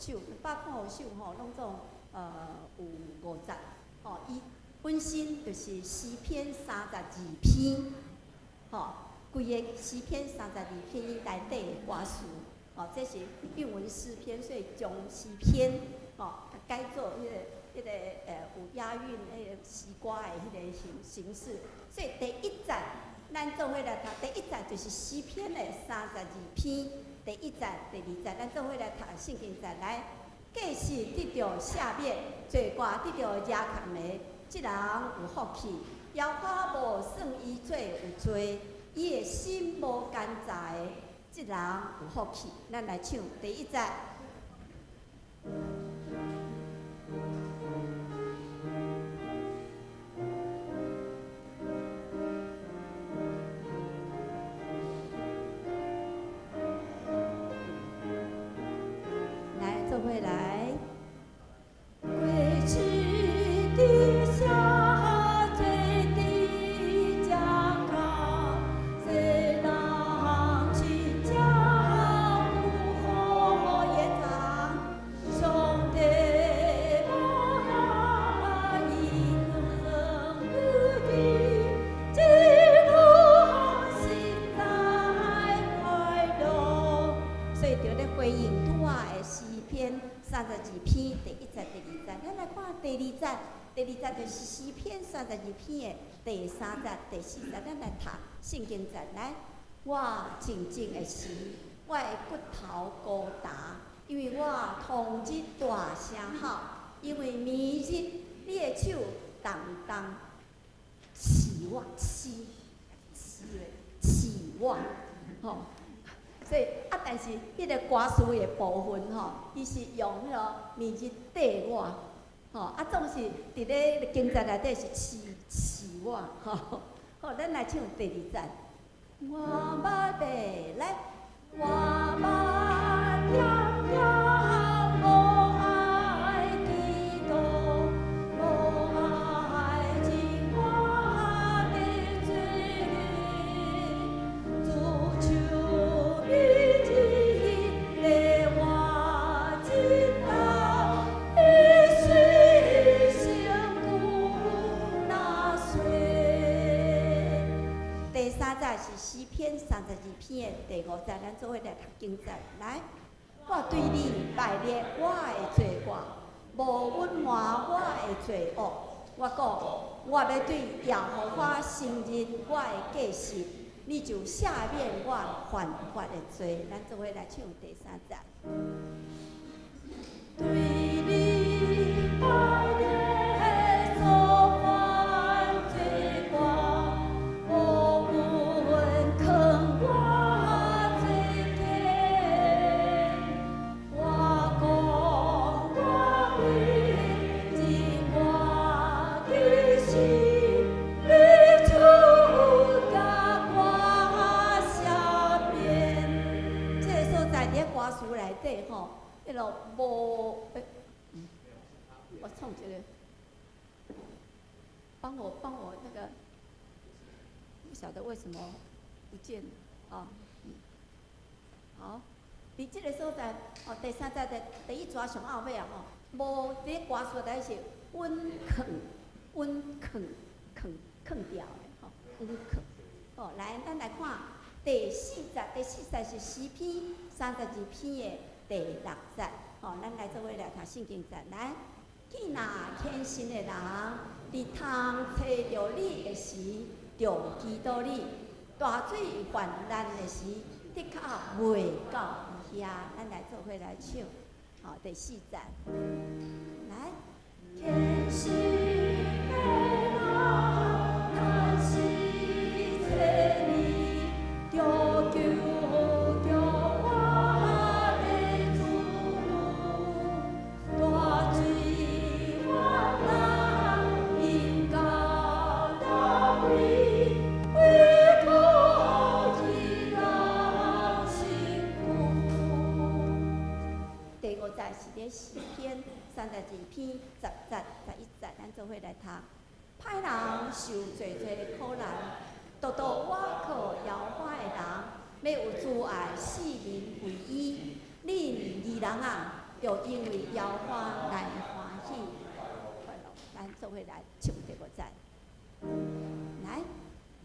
首，105首吼，攏總有五節，吼，伊本身就是詩篇三十二篇，吼，規个詩篇三十二篇內底的歌詞，吼，這是韻文詩篇，所以將詩篇吼改做彼個有押韻彼個詩歌的彼個形式。所以第一節，咱做伙來讀，第一節就是詩篇的三十二篇。第一節、第二節，咱做伙來讀聖經節來。過失得著赦免，罪過得著遮蓋的，這人有福氣。耶和華無算伊做有罪，伊的心無奸詐的，這人有福氣。咱來唱第一節。來，做伙來。過失得赦，罪得遮蓋，世人真正有好延長。上帝無伊算義，這人實在快樂。所以佇咧回應拄仔的詩篇三十二篇第一節、第二節，咱來看第二節。第二節就是詩篇三十二篇的第三節、第四節，咱來讀聖經節來。我靜靜的時，我的骨頭高焦，因為我通日大聲吼，因為暝日你的手重重刺我，刺刺刺我，吼。所以啊，但是彼個歌詞的部分吼，伊是用彼個暝日綴我，吼啊，總是佇咧經節內底是刺刺我，吼。好，咱來唱第二節。我捌的來，我捌點點無愛祈禱，無愛認我的罪，主求暝日禮我這道，彼水身軀若洗。第三節是詩篇三十二篇的第五節，咱做伙來讀經節。來，我對你敗列我的罪過，無隱瞞我的罪惡。我講，我欲對耶和華承認我的過失，你就赦免我犯法的罪。咱做伙來唱第三節。對你敗列所犯罪過，無隱藏我罪過。我講我為認我的心，你就共我赦免。這個所在佇咧歌詞內底吼，彼個無，我創一个，幫我那個，不曉得為什麼不見了啊。好，佇這個所在，哦，第三節的第一逝上後尾啊吼，無佇咧歌詞內底是隱藏、隱藏、藏藏掉的吼，隱藏。好，來，咱來看第四節，第四節是詩篇三十二篇的第六節。吼，咱來做伙來讀聖經節。來，見若虔誠的人，佇通揣著你的時，就祈禱你；大水泛濫的時，的確袂到伊遐。咱來做伙來唱，好，第四節。來，虔誠的人，趁時揣你，就求著我的主。大水泛濫，淹到大衛，唯靠一人身軀。第五節是佇詩篇三十二篇10節、11節，咱做伙來讀。歹人受濟濟苦難，獨獨倚靠耶和華的人，欲有慈愛四面圍伊。恁義人啊，就因為耶和華來歡喜快樂。咱做伙來唱第五節，來。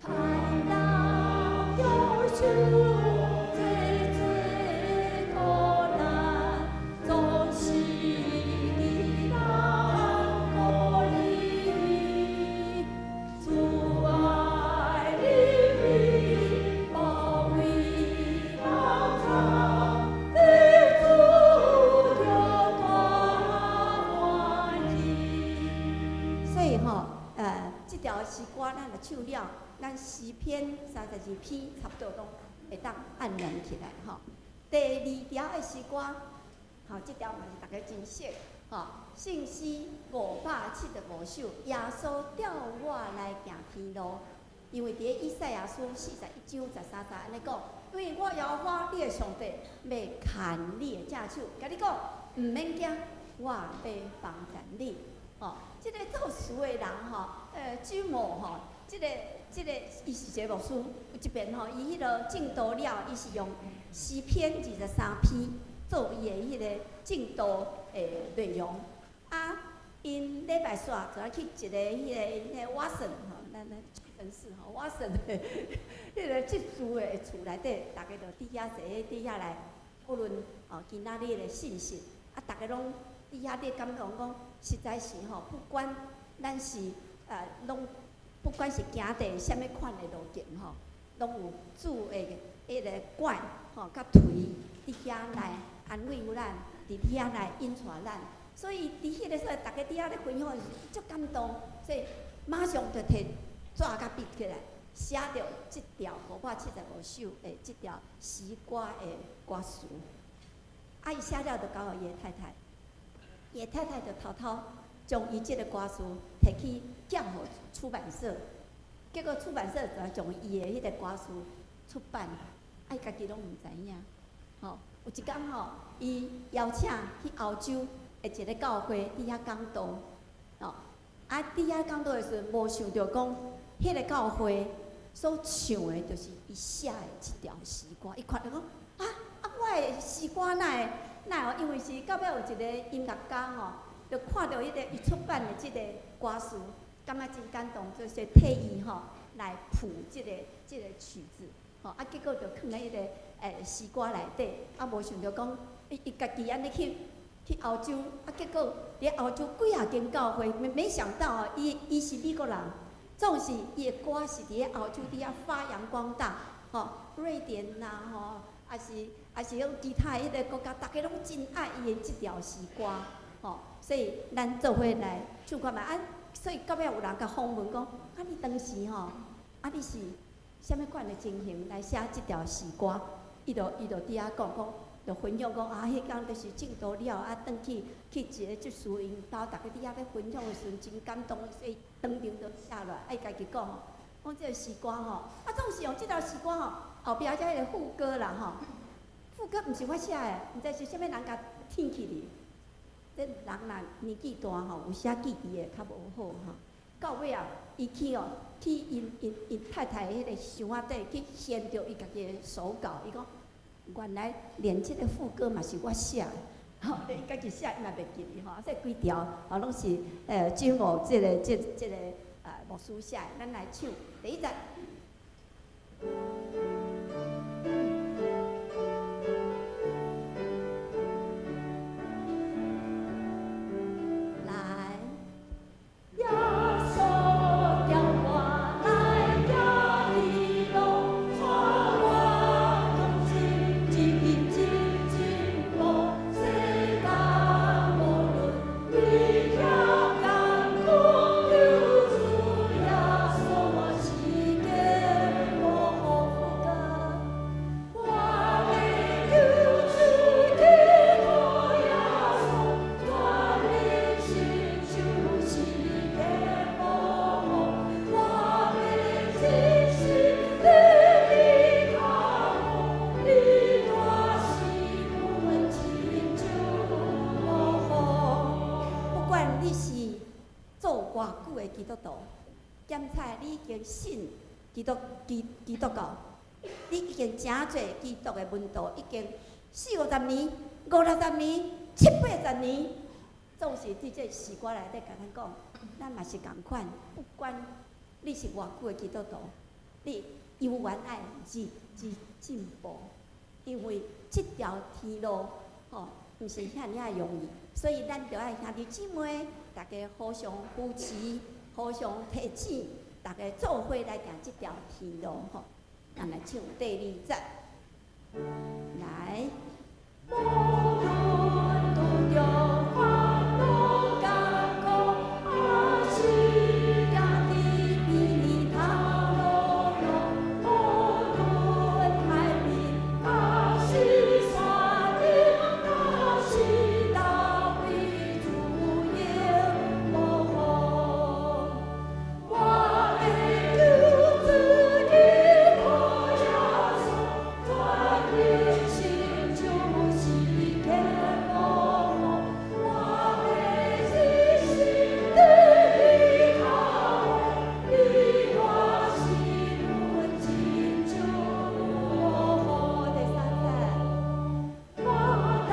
歹人遭受濟濟苦難，總是彼人鼓勵。主愛憐憫，保衛保障，得主著大歡喜。所以吼，這條詩歌咱若唱了，咱詩篇32篇差不多攏會當按連起來吼。第二條的詩歌，吼，這條嘛是大家真熟，吼。聖詩575首，耶穌帶我來行天路，因為佇咧以賽亞書41章13節按呢講，因為我耶和華你的上帝欲牽你的正手，共你講毋免驚，我欲幫助你。吼，這个作詞的人吼，周某吼，這个伊是一个牧師，有一遍吼，伊彼个證道了，伊是用詩篇23篇做伊的彼個證道的內容。啊，𪜶禮拜煞就愛去一个彼个 Watson 吼，咱屈臣氏吼，Watson 的彼个執事的厝內底，逐家就佇遐坐，佇遐來討論哦，今仔日的信息。啊，逐家攏佇遐咧感覺講，實在是吼，不管咱是攏不管是行佇啥物款的路徑吼，攏有主的彼个拐吼，佮槌佇遐來安慰咱，佇遐來引帶咱。所以佇彼个所在，逐家佇遐咧分享的時陣，足感動，所以馬上就提紙佮筆起來，寫著這條575首的這條詩歌的歌詞。啊，伊寫了就交予伊的太太，伊的太太就偷偷將伊這个歌詞提去寄予出版社，結果出版社就將伊的彼个歌詞出版，啊，伊家己攏毋知影。吼，有一工吼，伊邀請去歐洲的一个教會佇遐講道，吼，啊，佇遐講道的時陣，無想著講，彼个教會所唱的，就是伊寫的這條詩歌。伊看著講，啊啊，我的詩歌哪會哪會？因為是到尾有一个音樂家吼，就看著彼个伊出版的這个歌詞，感覺真感動，就是替伊吼來譜這個曲子，吼，啊，結果就囥佇彼个詩歌內底，啊，無想著講，伊家己按呢去歐洲，啊，結果佇歐洲幾若間教會，沒想到啊，伊是美國人，總是伊的歌是佇咧歐洲佇遐發揚光大，吼，瑞典啦，吼，抑是講其他彼个國家，逐家攏真愛伊的這條詩歌，吼，所以咱做伙來唱看覓啊，所以到尾有人共訪問講，啊，你當時吼，啊，你是啥物款的情形來寫這條詩歌？伊就佇遐講講。就分享講啊，彼工就是證道了，啊，轉去去一个執事𪜶兜，逐家佇遐咧分享的時陣，真感動，所以當場就寫落來。啊，伊家己講吼，講這个詩歌吼，啊，總是用這條詩歌吼，後壁才彼个副歌啦吼，副歌毋是我寫的，毋知是啥物人共添去的。這人若年紀大吼，有時記憶會較無好吼。到尾啊，伊去哦，去𪜶太太彼个箱仔底去掀著伊家己的手稿，伊講。原來連這个副歌嘛是我寫的，吼，伊家己寫伊嘛袂記得吼，這規條吼攏是經過這個牧師寫的，咱來唱第一節。來，耶穌叫我來行天路，帶我同行一一一步，世間無論危險艱苦，求主耶穌我是堅保護的。我欲求主寄託耶穌，全力尋求是堅保護。我欲一生緊緊靠你，你大是阮親像保護。不管你是做偌久的基督徒，檢查你已經信基督基督教，你已經誠濟基督的門徒，已經四五十年、五六十年、七八十年，總是佇這詩歌內底共咱講，咱嘛是仝款，不管你是偌久的基督徒，你猶原愛日日進步，因為這條天路吼，毋是遐爾仔容易，所以咱著愛兄弟姊妹，大家互相扶持，互相提醒，大家做伙來行這條天路吼。咱來唱第二節，來。無論拄著煩惱艱苦，抑是行佇迷途路路，無論海邊抑是山頂，抑是佗位主應保護。我的救主基督耶穌，全能成就是天保護。我欲一心的依靠你，你大是阮拯救我。第三節。我若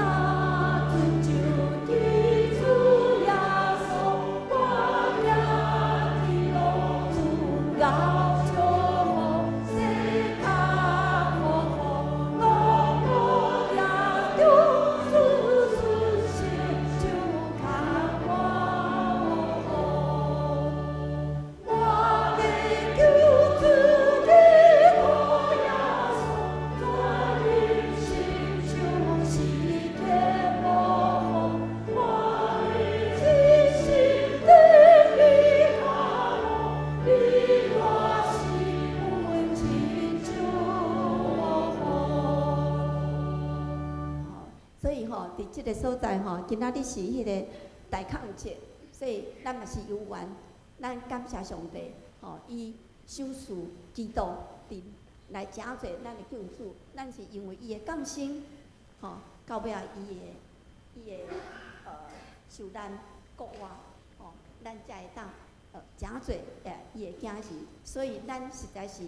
尊就佇主耶穌，我行天路主𠢕祝福，世界苦苦攏無掠著，主出手就牽我。我的救主基督耶穌，全能成就是天保護。我欲一心的依靠你，你大是阮拯救我。所以吼，佇這个所在吼，今仔日是彼个大空節，所以咱嘛是有緣，咱感謝上帝，吼，伊賞賜基督佇來成做咱的救主，咱是因為伊的降生，吼，到尾仔伊的受難復活，吼，咱才會當成做伊的囝兒，所以咱實在是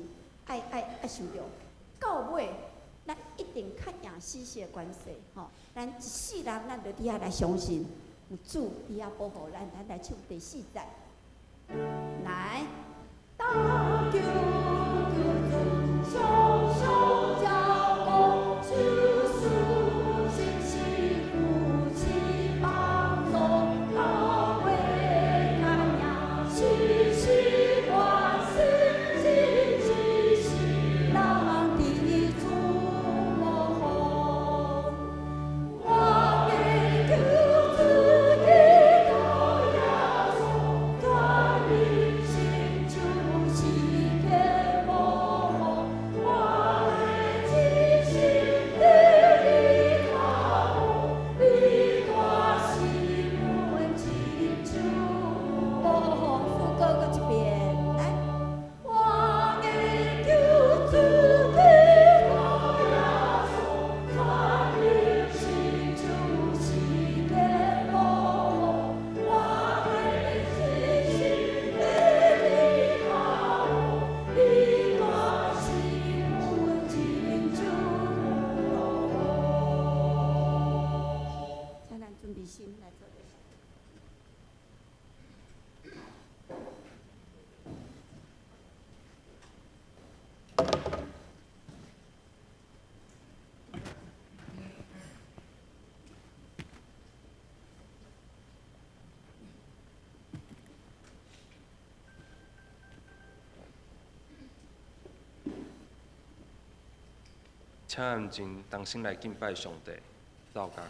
愛受著，到尾咱一定較贏死死的關係，吼，咱一世人咱就佇遐來相信，有主佇遐保護咱，咱來唱第四節，來，當求救主常常照顧，主賜信實扶持幫助，到尾較贏死死關係，真一世人佇主保護。我的救主基督耶穌，全能成就是天保護。我欲一心的依靠你，你大是阮拯救保護。副歌閣一遍，來。我的救主基督耶穌，全能成就是天保護。我欲一心的依靠你，你大是阮拯救保護。請咱準備心來做禮。請安靜，同心來敬拜上帝，奏樂。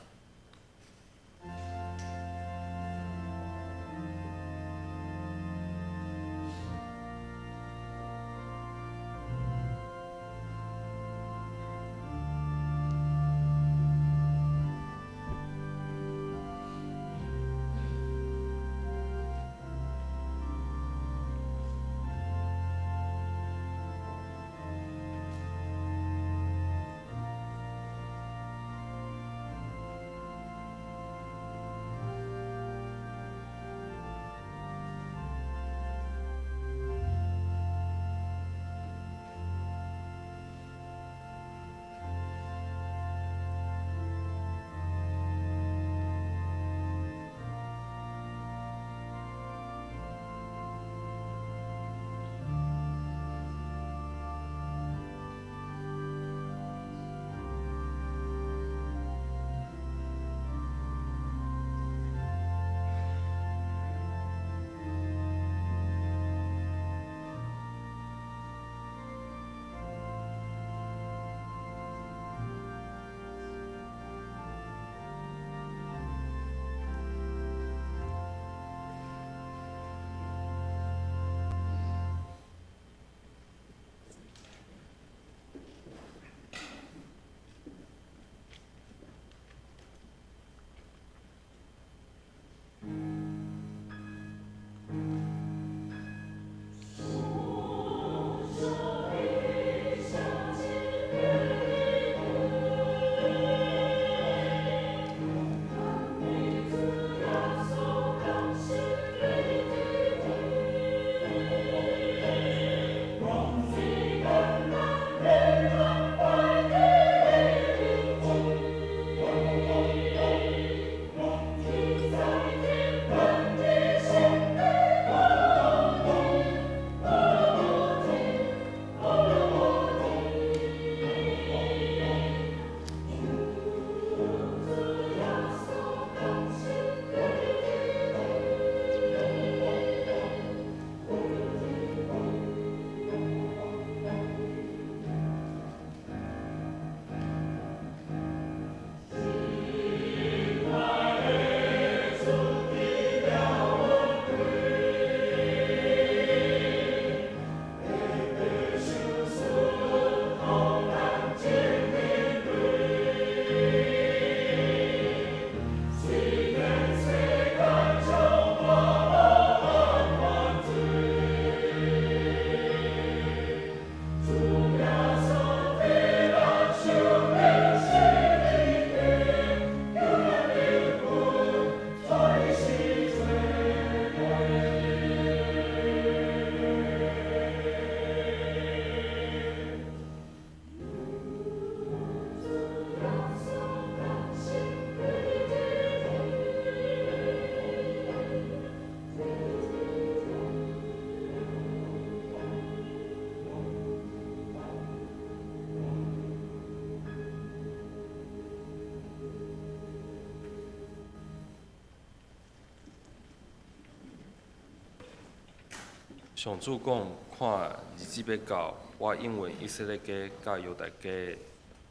上主講：看，日子欲到，我應允以色列家佮猶大家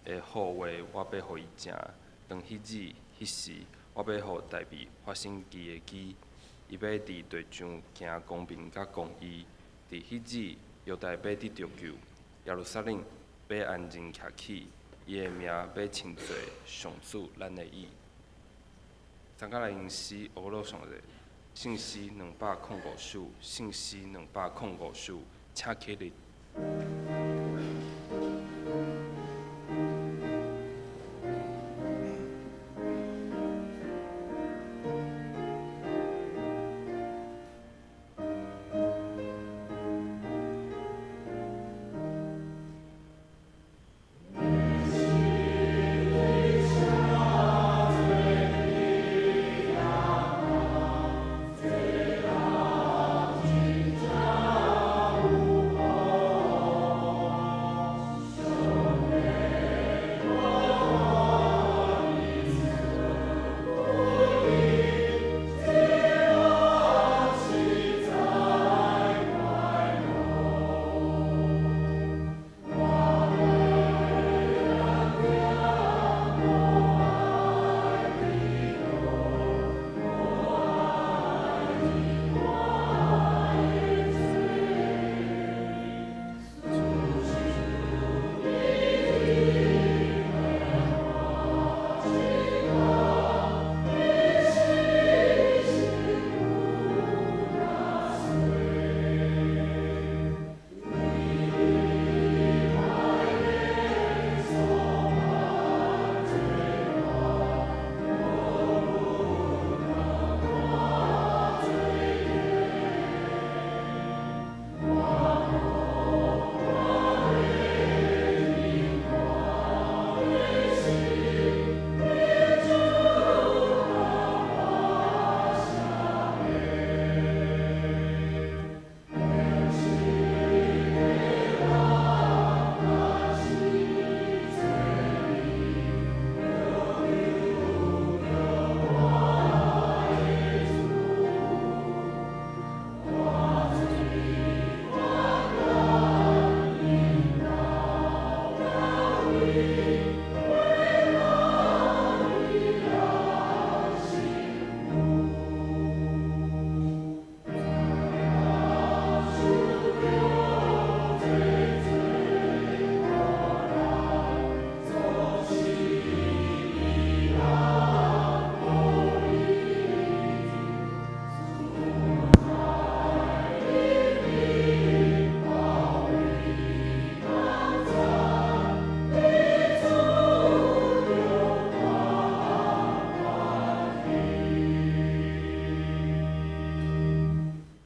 的好話，我欲予伊成。當彼日、彼時，我欲予大衛發生基的基，伊欲佇地上行公平佮公義。佇彼日，猶大欲得著救，耶路撒冷欲安然徛起，伊的名欲稱做上主咱的義。咱來吟詩，學樂上帝。聖詩205首，聖詩205首，請起立。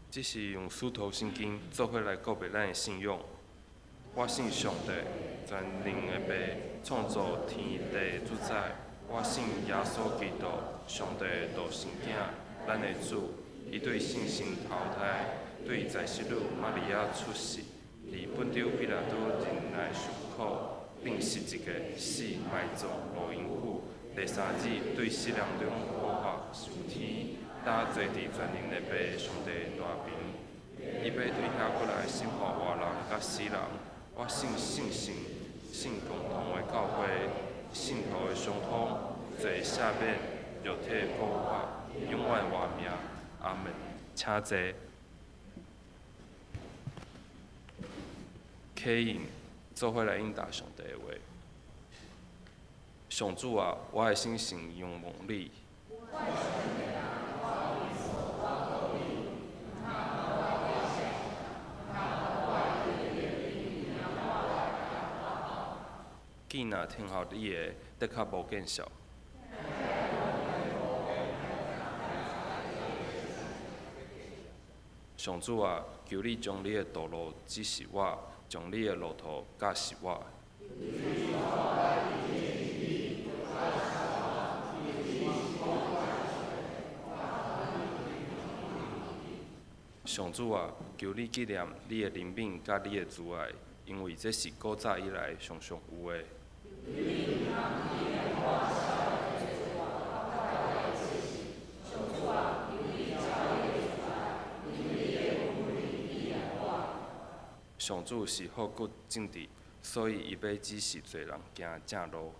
這是用使徒信經做伙來告白咱的信仰。我信上帝，全能的父，創造天地的主宰。我信耶穌基督，上帝的獨生囝，咱的主。伊對聖神投胎，對在聖女瑪利亞出世，佇本丟彼拉多忍耐受苦，釘十字架死埋葬落陰府，第三日對死人中復活升天，搭坐佇全能的父上帝大爿。伊欲對遐過來審判活人佮死人。我信聖神，信共同的教會，聖徒的相通，罪赦免，肉體的復活，永遠活命。阿門。請坐。啟應，做伙來應答上帝的話。上主啊，我的心誠仰望你。囝若聽候你的，的確無見笑。上主啊，求你將你的道路指示我，將你的路途教示我。上主啊，求你紀念你的憐憫佮你的慈愛，因為這是古早以來常常有的。上主是好閣正直，所以伊欲指示罪人行正路。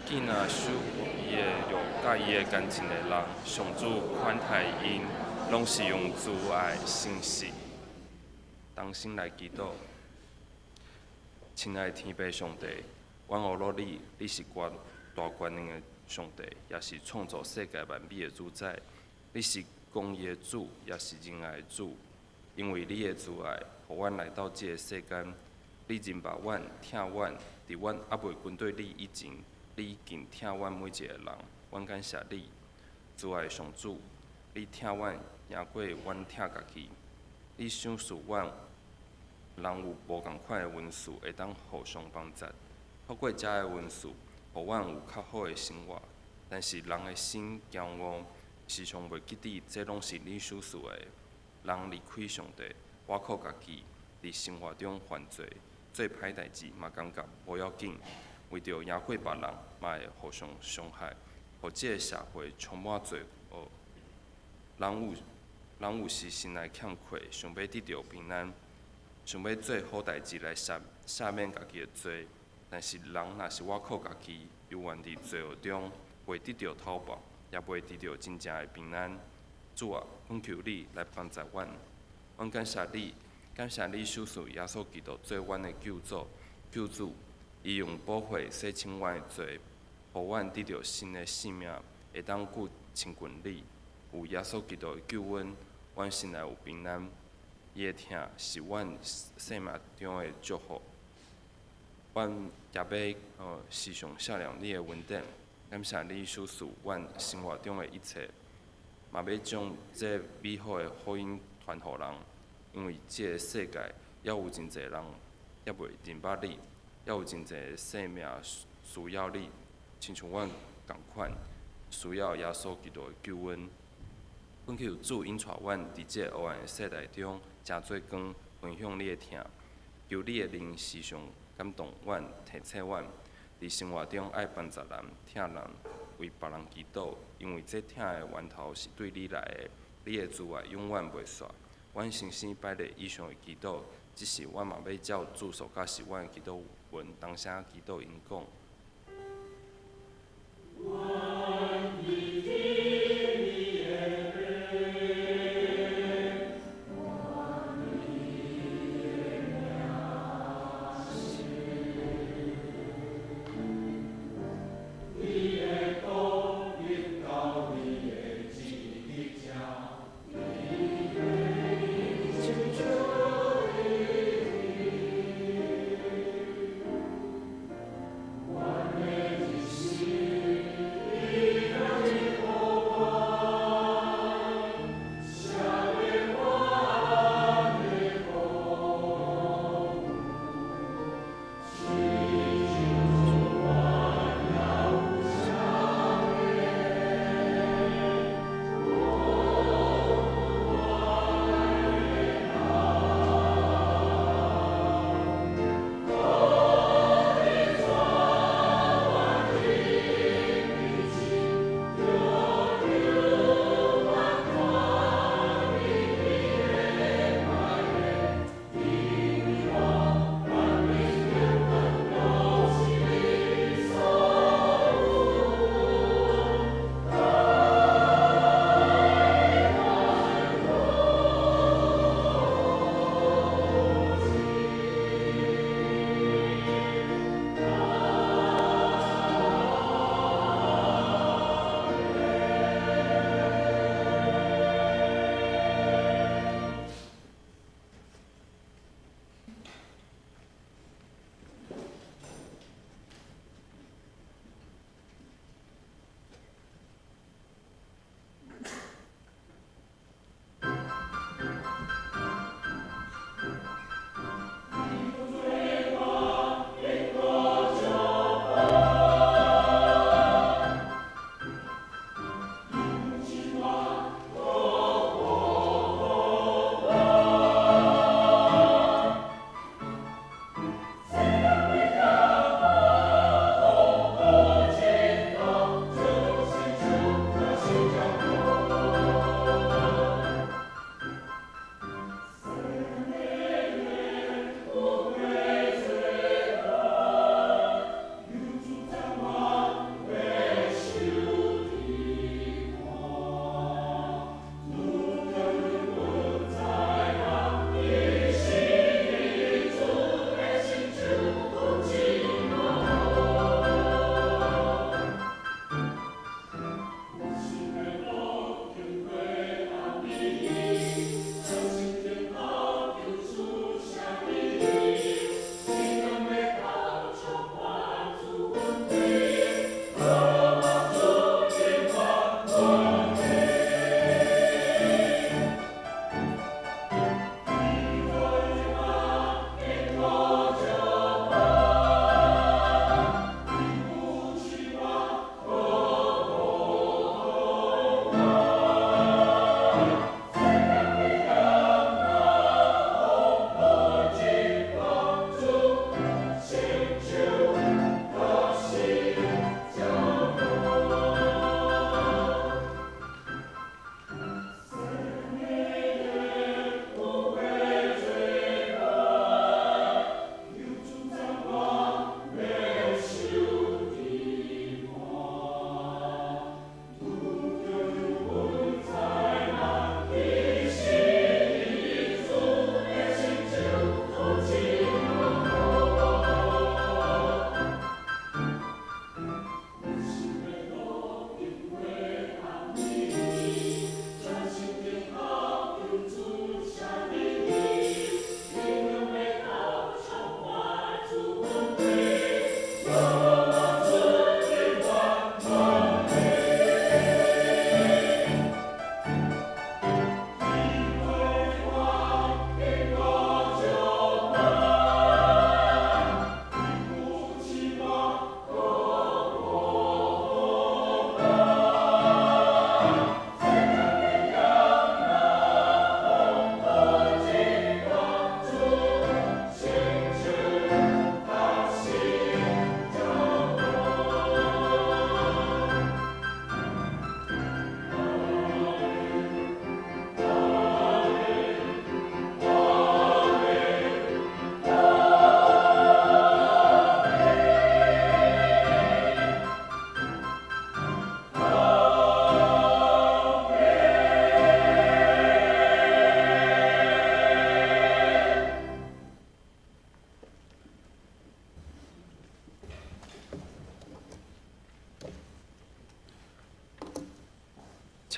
见若守伊的约佮伊的感情的人，上主款待𪜶，攏是用慈愛誠實。同心來祈禱，親愛的天父上帝，阮呵咾你，你是大權能的上帝，也是創造世界萬美的主宰。你是公義的主，也是仁愛的主。因為你的慈愛，予阮來到這个世間。你認捌阮，疼阮，佇阮猶未跟綴你以前，你已經疼阮每一個人。阮感謝你，慈愛的上主，你疼阮贏過阮疼家己。你賞賜阮人有無仝款的恩賜，會當互相幫助。透過遮的恩賜，予阮有較好的生活。但是人的心驕傲，時常袂記得這攏是你賞賜的。人離開上帝，倚靠家己，佇生活中犯罪，做歹代誌嘛感覺無要緊。為著贏過別人，嘛會互相傷害，予這个社會充滿罪惡。人有時心內欠缺，想欲得著平安，想欲做好代誌來赦免家己的罪。但是人若是倚靠家己，猶原佇罪惡中，袂得著投報，也袂得著真正的平安。主啊，懇求你來幫助阮。阮感謝你，感謝你賞賜耶穌基督做阮的救主、救主。伊用寶血洗清阮的罪，予阮得著新的生命，會當閣親近你。有耶穌基督的救恩，阮心內有平安。伊的疼是阮生命中的祝福。阮也欲時常想念你的恩典，感謝你賞賜阮生活中的一切，嘛欲將這美好的福音傳予人，因為這个世界猶有真濟人猶未認捌你，猶有真濟生命需要你，親像阮仝款，需要耶穌基督的救恩。懇求主引帶阮佇這个黑暗的世代中，成做光，分享你的疼。求你的靈時常感動阮，提醒阮，佇生活中愛幫助人、疼人，為別人祈禱，因為這疼的源頭是對你來的，你的慈愛永遠袂煞。阮深深擺列以上的祈禱，只是阮嘛欲照主所教示阮的祈禱文，同聲祈禱𪜶講。阮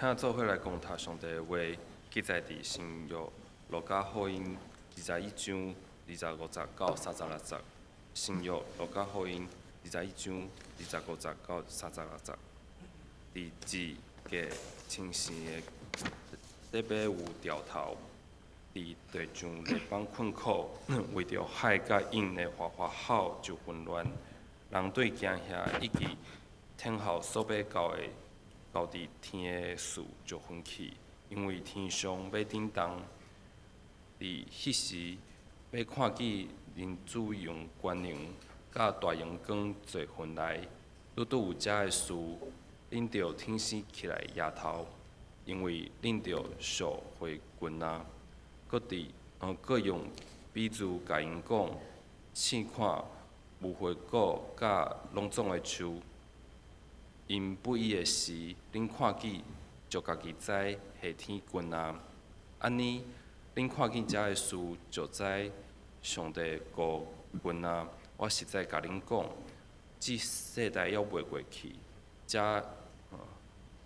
請做伙來共讀上帝的話，記載佇新約路加福音21章25節到36節。新約路加福音21章25節到36節。佇一個清晨的得欲有兆頭，佇地上列邦困苦，為著海佮湧的嘩嘩號就紛亂，人對驚嚇以及天候所欲到的到佇天的事就昏去，因為天上欲震動。佇彼時，欲看見人子用權能佮大榮光坐雲來，拄拄有遮的事，恁著挺身起來徛頭，因為恁著贖回近啊。閣佇閣用比喻共𪜶講，試看無花果佮攏總的樹，𪜶不伊的時，恁看見就家己知夏天近啊。按呢，恁看見遮的事，就知上帝的國近啊。我實在共恁講，這世代猶未過去，遮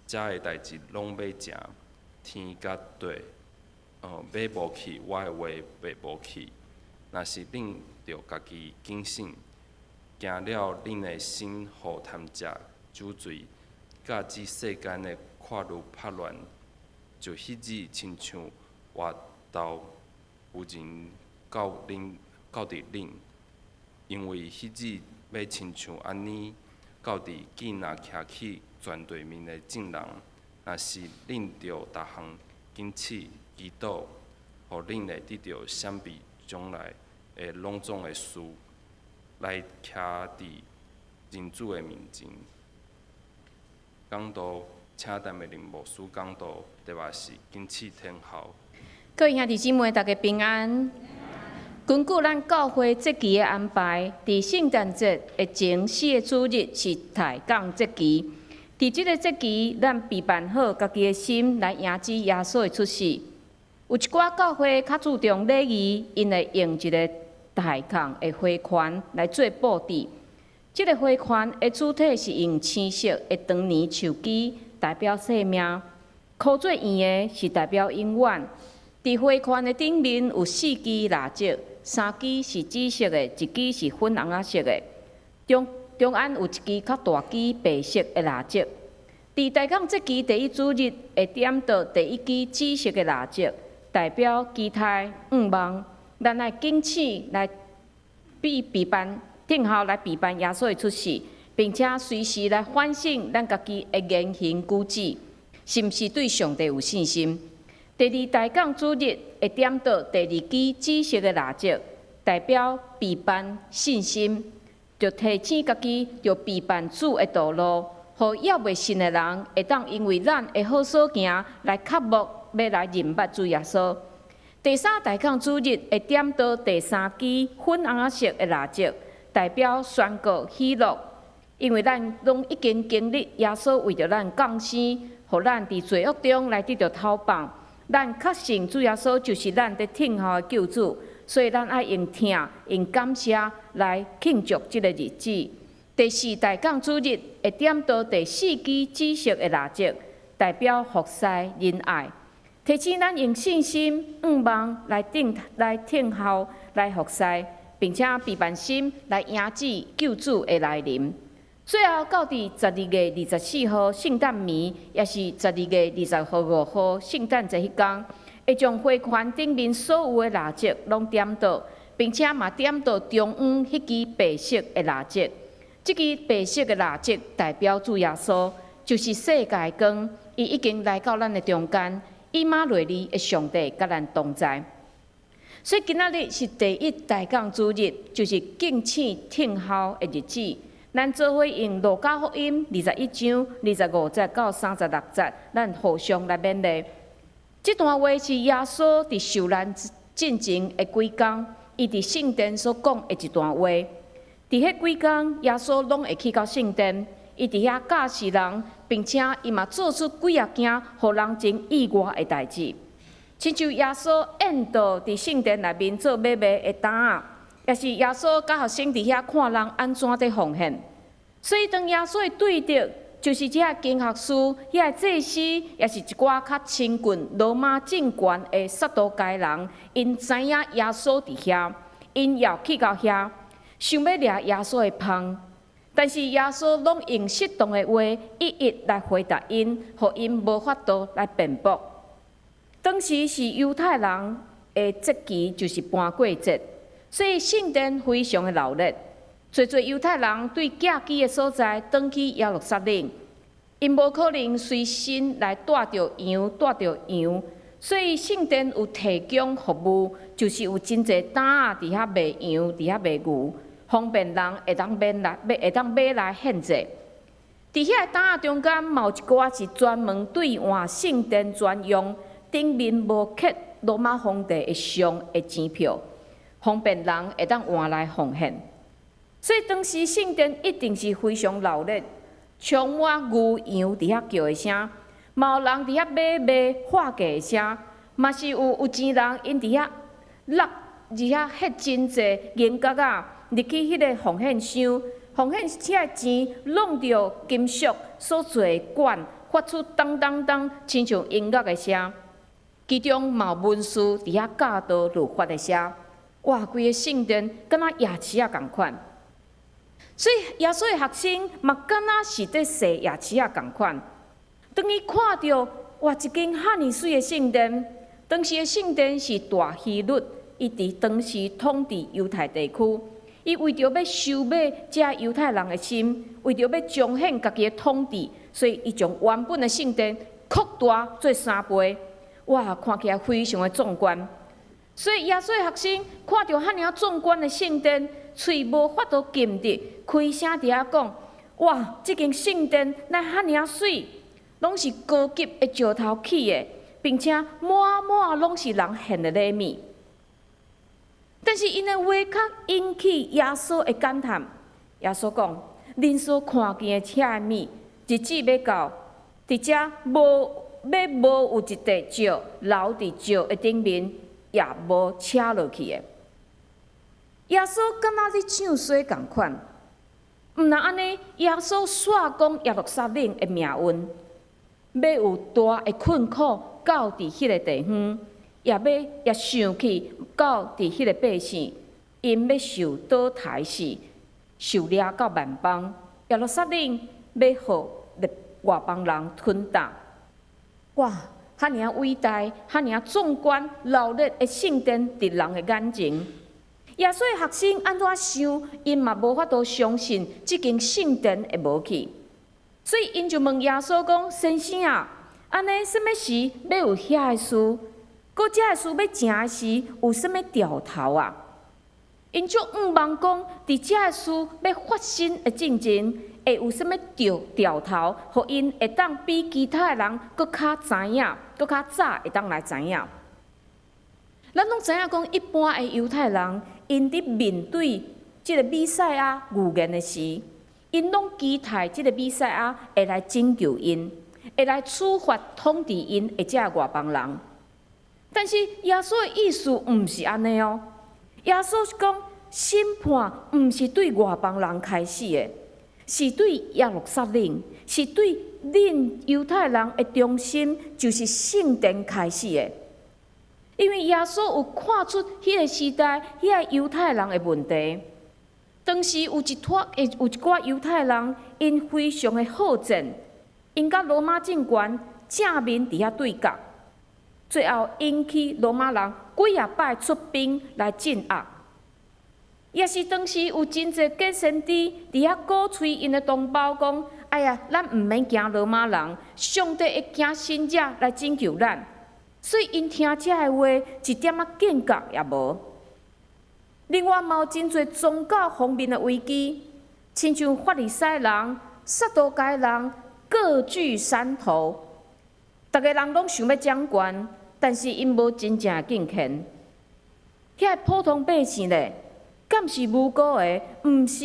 的代誌攏欲成，天佮地欲無去，我的話袂無去。若是恁著家己警醒，驚了恁的心予貪食、酒醉，佮這世間的掛慮拍亂，就彼日親像活豆婦人到佇恁，因為彼日欲親像按呢，到佇見若徛去船對面的眾人，若是恁著逐項警醒祈禱，予恁會得著閃避將來的攏總的事，來徛佇人子的面前。講道，請陳美玲牧師講道，題目是謹慎聽候。各位兄弟姊妹，大家平安。根據咱教會節期的安排，佇聖誕節的前四個主日是抬摃節期。佇這個節期，咱備辦好家己的心來迎接耶穌的出世。有一寡教會較注重禮儀，𪜶會用一个抬摃的花環來做布置。這个花環的主體是用青色的長年樹枝，代表生命；箍做圓的是代表永遠。佇花環的頂面有四支蠟燭，三支是紫色的，一支是粉紅仔色的。中中間有一支較大支白色的蠟燭。佇大港節期第一主日會點著第一支紫色的蠟燭，代表期待向望。咱愛警醒來備備辦，聽候來備辦耶穌的出世，並且隨時來反省咱家己的言行舉止，是毋是對上帝有信心？第二大港主日會點著第二支紫色的蠟燭，代表備辦信心，就提醒家己著備辦主的道路，予猶未信的人會當因為咱的好所行來渴慕欲來認捌主耶穌。第三大港主日會點著第三支粉紅仔色的蠟燭，代表宣告喜樂，因為咱攏已經經歷耶穌為著咱降生，予咱佇罪惡中來得著脫放。咱確信主耶穌就是咱佇等候的救主，所以咱愛用疼、用感謝來慶祝這个日子。第四大港主日會點著第四支紫色的蠟燭，代表服侍仁愛，提醒咱用信心、向望來等、來等候、來服侍，並且備辦心來迎接救主的來臨。最後到佇12月24號聖誕暝，也是12月25號聖誕節彼工，會將花環頂面所有的蠟燭攏點著，並且嘛點著中央彼支白色的蠟燭。這支白色的蠟燭代表主耶穌，就是世界的光，伊已經來到咱的中間，以馬內利的上帝佮咱同在。所以今仔日是第一大港主日，就是敬醒聽候的日子。咱做伙用路加福音21章25節到36節，咱互相來勉勵。這段話是耶穌佇受難進前的幾工，伊佇聖殿所講的一段話。佇彼幾工，耶穌攏會去到聖殿，伊佇遐教示人，並且伊嘛做出幾仔件，予人真意外的代誌。親像耶穌宴倒佇聖殿內面做買賣的擔仔，抑是耶穌佮學生佇遐看人按怎佇奉獻。所以當耶穌對著就是這个經學師、遐个祭司，也是一寡較親近羅馬政權的撒都該人，𪜶知影耶穌佇遐，𪜶也去到遐，想欲掠耶穌的蜂。但是耶穌攏用適當的話，一一來回答𪜶，予𪜶無法度來辯駁。當時是猶太人的節期，就是盤過節，所以聖殿非常的鬧熱。濟濟猶太人對寄居的所在，轉去耶路撒冷，𪜶無可能隨身來帶著羊，帶著羊，所以聖殿有提供服務，就是有真濟擔仔佇遐賣羊，佇遐賣牛，方便人會當買來買，會當買來獻祭。佇遐個擔仔中間，嘛有一寡是專門兌換聖殿專用，頂面無刻羅馬皇帝的像的錢票，方便人會當換來奉獻。所以當時聖殿一定是非常鬧熱，充滿牛羊佇遐叫的聲，嘛有人佇遐買賣喊價的聲，嘛是有有錢人𪜶佇遐落佇遐彼真濟銀角仔入去彼个奉獻箱，奉獻遐個錢挵著金屬所做的管，發出當當當，親像音樂的聲。其中嘛有文士佇遐教導律法的聲。哇，規个聖殿敢若夜市仔仝款。所以耶穌的學生嘛，敢若是佇踅夜市仔仝款。當伊看著哇，一間遐爾媠的聖殿，當時的聖殿是大希律，伊佇當時統治猶太地區，伊為著欲收買這猶太人的心，為著欲彰顯家己的統治，所以伊將原本的聖殿擴大做三倍。哇，看起來非常的壯觀。所以耶穌的學生看著遐爾壯觀的聖殿，喙無法度禁得，開聲佇遐講：哇，這間聖殿哪遐爾媠，攏是高級的石頭起的，並且滿滿攏是人獻的禮物。但是𪜶的話卻引起耶穌的感嘆。耶穌講：恁所看見的遮的物，日子欲到，佇遮無欲無有一塊石留佇石的頂面，也無拆落去的。耶穌敢若咧唱衰仝款，毋但按呢，耶穌煞講耶路撒冷的命運，欲有大的困苦到佇彼个地方，也欲也想起到佇彼个百姓，𪜶欲受倒刣死，受掠到萬邦，耶路撒冷欲予外邦人吞併。哇！遐爾偉大、遐爾壯觀、鬧熱的聖殿，佇人的眼前。耶穌的學生按怎想，𪜶嘛無法度相信這間聖殿會無去，所以𪜶就問耶穌講：先生啊，按呢啥物時欲有遐个事？閣這个事欲成的時，有啥物兆頭啊？𪜶足向望講，佇這个事欲發生的進前，會有啥物兆兆頭，予𪜶會當比其他的人閣較知影，閣較早會當來知影。咱攏知影講，一般的猶太人，𪜶佇面對這个彌賽亞預言的時，𪜶攏期待這个彌賽亞會來拯救𪜶，會來處罰統治𪜶的這外邦人。但是耶穌的意思毋是按呢哦。耶穌是講，審判毋是對外邦人開始的，是對耶路撒冷，是對恁猶太人的中心，就是聖殿開始的。因為耶穌有看出彼个時代彼个猶太人的問題。當時有一撮有一寡猶太人，𪜶非常的好戰，𪜶佮羅馬政權正面佇遐對決，最後引起羅馬人幾仔擺出兵來鎮壓。也是當時有真濟假先知佇遐鼓吹𪜶的同胞講：哎呀，咱毋免驚羅馬人，上帝會遣神蹟來拯救咱。所以𪜶聽這个話，一點仔警覺也無。另外，嘛有真濟宗教方面的危機，親像法利賽人、撒都該人各據山頭，逐个人攏想欲掌權，但是𪜶無真正的敬虔。遐个普通百姓咧，敢是無辜的？毋是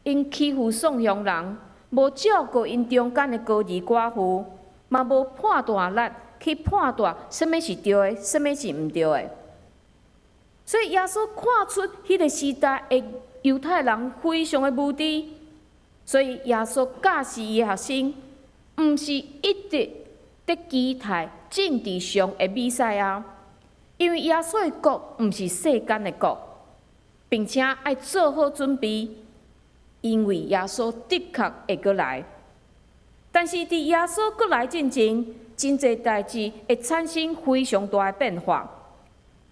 𪜶欺負喪鄉人，無照顧𪜶中間的孤兒寡婦，嘛無判斷力去判斷啥物是對的，啥物是毋對的。所以耶穌看出彼个時代的猶太人非常的無知，所以耶穌教示伊的學生，毋是一直佇期待政治上的彌賽亞，因為耶穌的國毋是世間的國，並且愛做好準備，因為耶穌的確會閣來。但是佇耶穌閣來進前，真濟代誌會產生非常大的變化。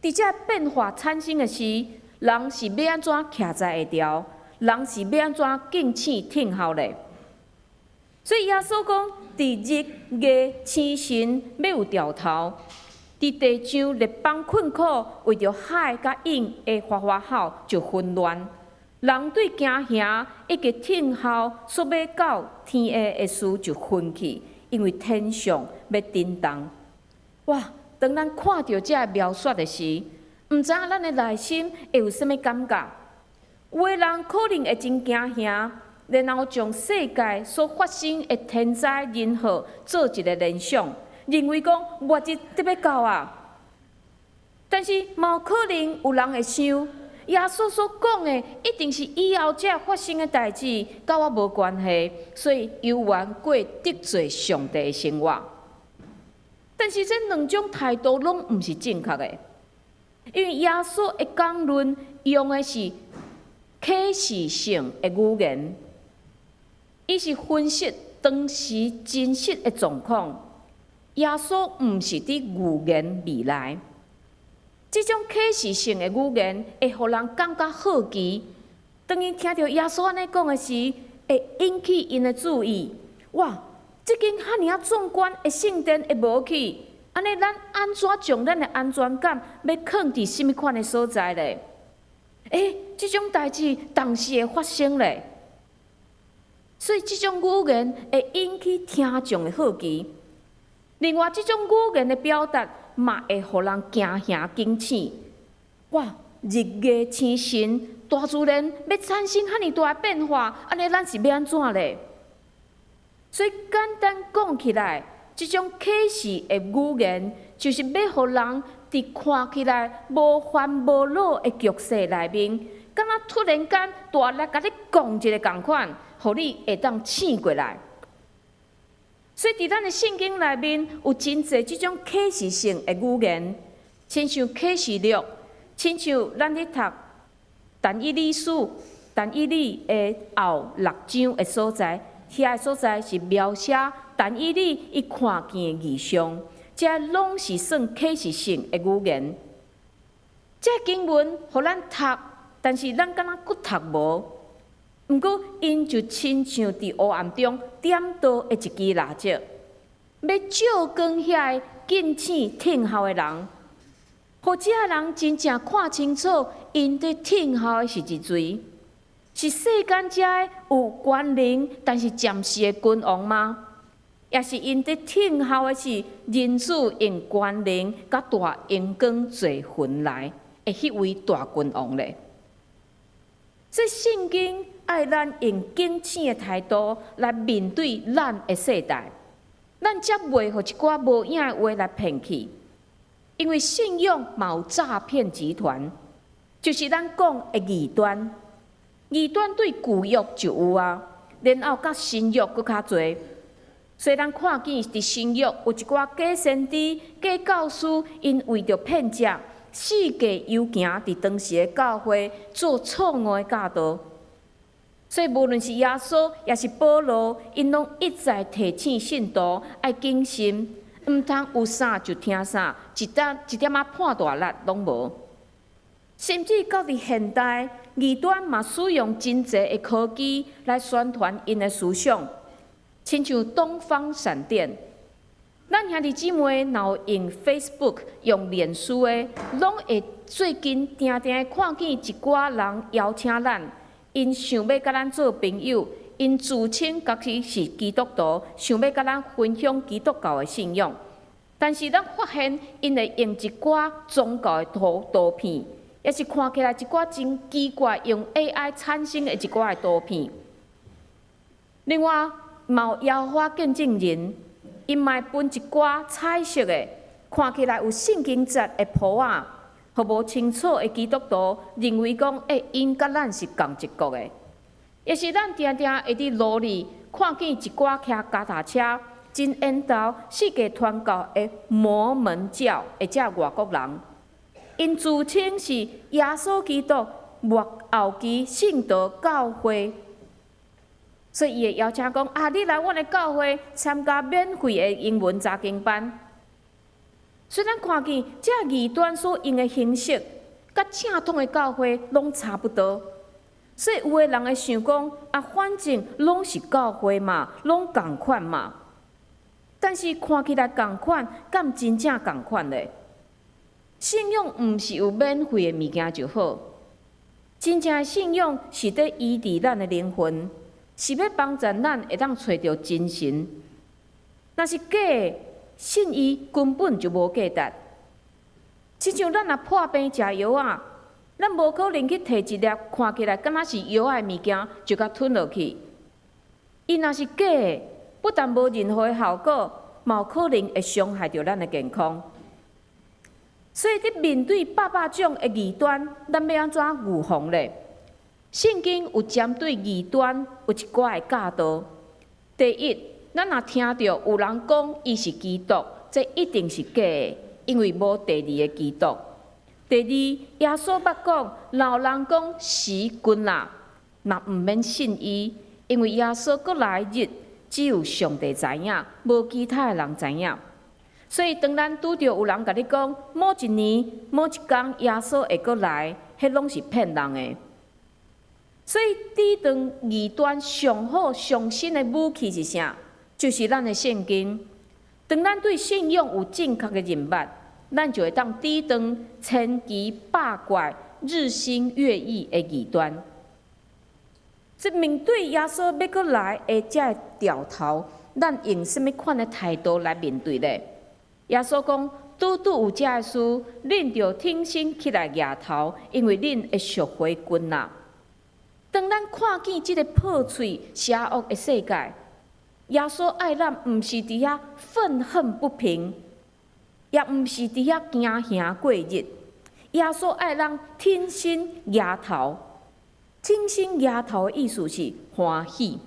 佇這變化產生的時，人是欲按怎徛在會牢？人是欲按怎敬醒聽候咧？所以耶穌講，佇日月星辰欲有兆頭，佇地上列邦困苦，為著海佮湧的嘩嘩吼就紛亂。人對驚嚇以及聽候所欲到天下的事就昏去，因為天象欲震動。哇！當咱看著這个描述的時，毋知影咱的內心會有啥物感覺？有的人可能會真驚嚇，然後將世界所發生的天災人禍做一个聯想，認為講末日得欲到啊。但是嘛有可能有人會想，耶穌所講的一定是以後才發生的代誌，佮我無關係，所以猶原過得罪上帝的生活。但是這兩種態度攏毋是正確的，因為耶穌的講論用的是啟示性的語言，伊是分析當時真實的狀況。耶穌毋是佇預言未來，這種啟示性的語言會予人感覺好奇。當𪜶聽著耶穌按呢講的時，會引起𪜶的注意。哇！這間遐爾仔壯觀的聖殿會無去，按呢咱按怎將咱的安全感欲囥佇啥物款的所在咧？欸，這種代誌當時會發生咧，所以這種語言會引起聽眾的好奇。另外，這種語言的表達嘛會予人驚嚇警醒。哇！日月星辰，大自然欲產生遐爾大的變化，按呢咱是欲按怎咧？所以簡單講起來，這種啟示的語言，就是欲予人佇看起來無煩無惱的局勢內面，敢若突然間大力共你講一个仝款，予你會當醒過來。所以佇咱的聖經內面有真濟這種啟示性的語言，親像啟示錄，親像咱咧讀但以理書，但以理的後六章的所在，遐个所在是描寫但以理伊看見的異象，這攏是算啟示性的語言。這經文予咱讀，但是咱敢若閣讀無。毋過，𪜶就親像佇黑暗中點燈的一支蠟燭，欲照光遐個警醒聽候的人，予這个人真正看清楚，𪜶佇聽候的是誰？是世間這个有權能，但是暫時的君王嗎？抑是𪜶佇聽候的是人子用權能佮大榮光坐雲來的彼位大君王咧？這聖經愛咱用警醒的態度來面對咱的世代，咱才袂予一寡無影的話來騙去。因為信仰嘛有詐騙集團，就是咱講的異端。異端對舊約就有啊，然後佮新約閣較濟。所以咱看見佇新約有一寡假先知、假教師，𪜶為著騙食，四界遊行佇當時的教會做錯誤的教導。所以無論是耶穌，抑是保羅，𪜶攏一再提醒信徒愛謹慎，毋通有啥就聽啥，一點一點仔判斷力攏無。甚至到佇現代，異端嘛使用真濟的科技來宣傳𪜶的思想，親像東方閃電。咱兄弟姊妹若有用 Facebook、用臉書的，攏會最近定定看見一寡人邀請咱，𪜶想欲佮咱做朋友，𪜶自稱家己是基督徒，想欲佮咱分享基督教的信仰。但是咱發現，𪜶會用一寡宗教的圖片，抑是看起來一寡真奇怪，用 AI 產生的一寡的圖片。另外，嘛有耶和華見證人，𪜶嘛會分一寡彩色的，看起來有聖經節的簿仔，予無清楚的基督徒認為講，欸，𪜶佮咱是仝一國的。抑是咱定定會佇路裡看見一寡騎腳踏車真緣投四界傳教的摩門教的這外國人，𪜶自稱是耶穌基督末後期聖徒教會，所以伊會邀請講啊，你來阮的教會參加免費的英文查經班。雖然看見這異端所用的形式，佮正統的教會攏差不多，所以有的人會想講啊，反正攏是教會嘛，攏仝款嘛。但是看起來仝款，敢真正仝款咧？信仰毋是有免費的物件就好，真正的信仰是佇醫治咱的靈魂，是欲幫助咱會當揣著真神。若是假的，信伊根本就無價值。親像咱若破病食藥仔，咱無可能去提一粒看起來敢若是藥仔的物件就共吞落去。伊若是假的，不但無任何的效果，嘛有可能會傷害著咱的健康。所以，佇面對百百種的異端，咱欲按怎預防咧？聖經有針對異端有一寡的教導。第一，咱若聽著有人講伊是基督，這一定是假的，因為無第二个基督。第二，耶穌捌講，若有人講時近啦，嘛毋免信伊，因為耶穌閣來日，只有上帝知影，無其他的人知影。所以，當咱拄著有人共你講某一年、某一工耶穌會閣來，彼攏是騙人的。所以，抵擋異端上好上新的武器是啥？就是咱的聖經。當咱對信仰有正確的認捌，咱就會當抵擋千奇百怪、日新月異的異端。這面對耶穌欲閣來的這个兆頭，咱用啥物款的態度來面對咧？耶穌講：拄拄有這个事，恁著挺身起來徛頭，因為恁的贖回近啦。當咱看見這个破碎邪惡的世界，耶穌愛咱，毋是佇遐憤恨不平，也毋是佇遐驚嚇過日。耶穌愛咱挺身徛頭，挺身徛頭的意思是歡喜。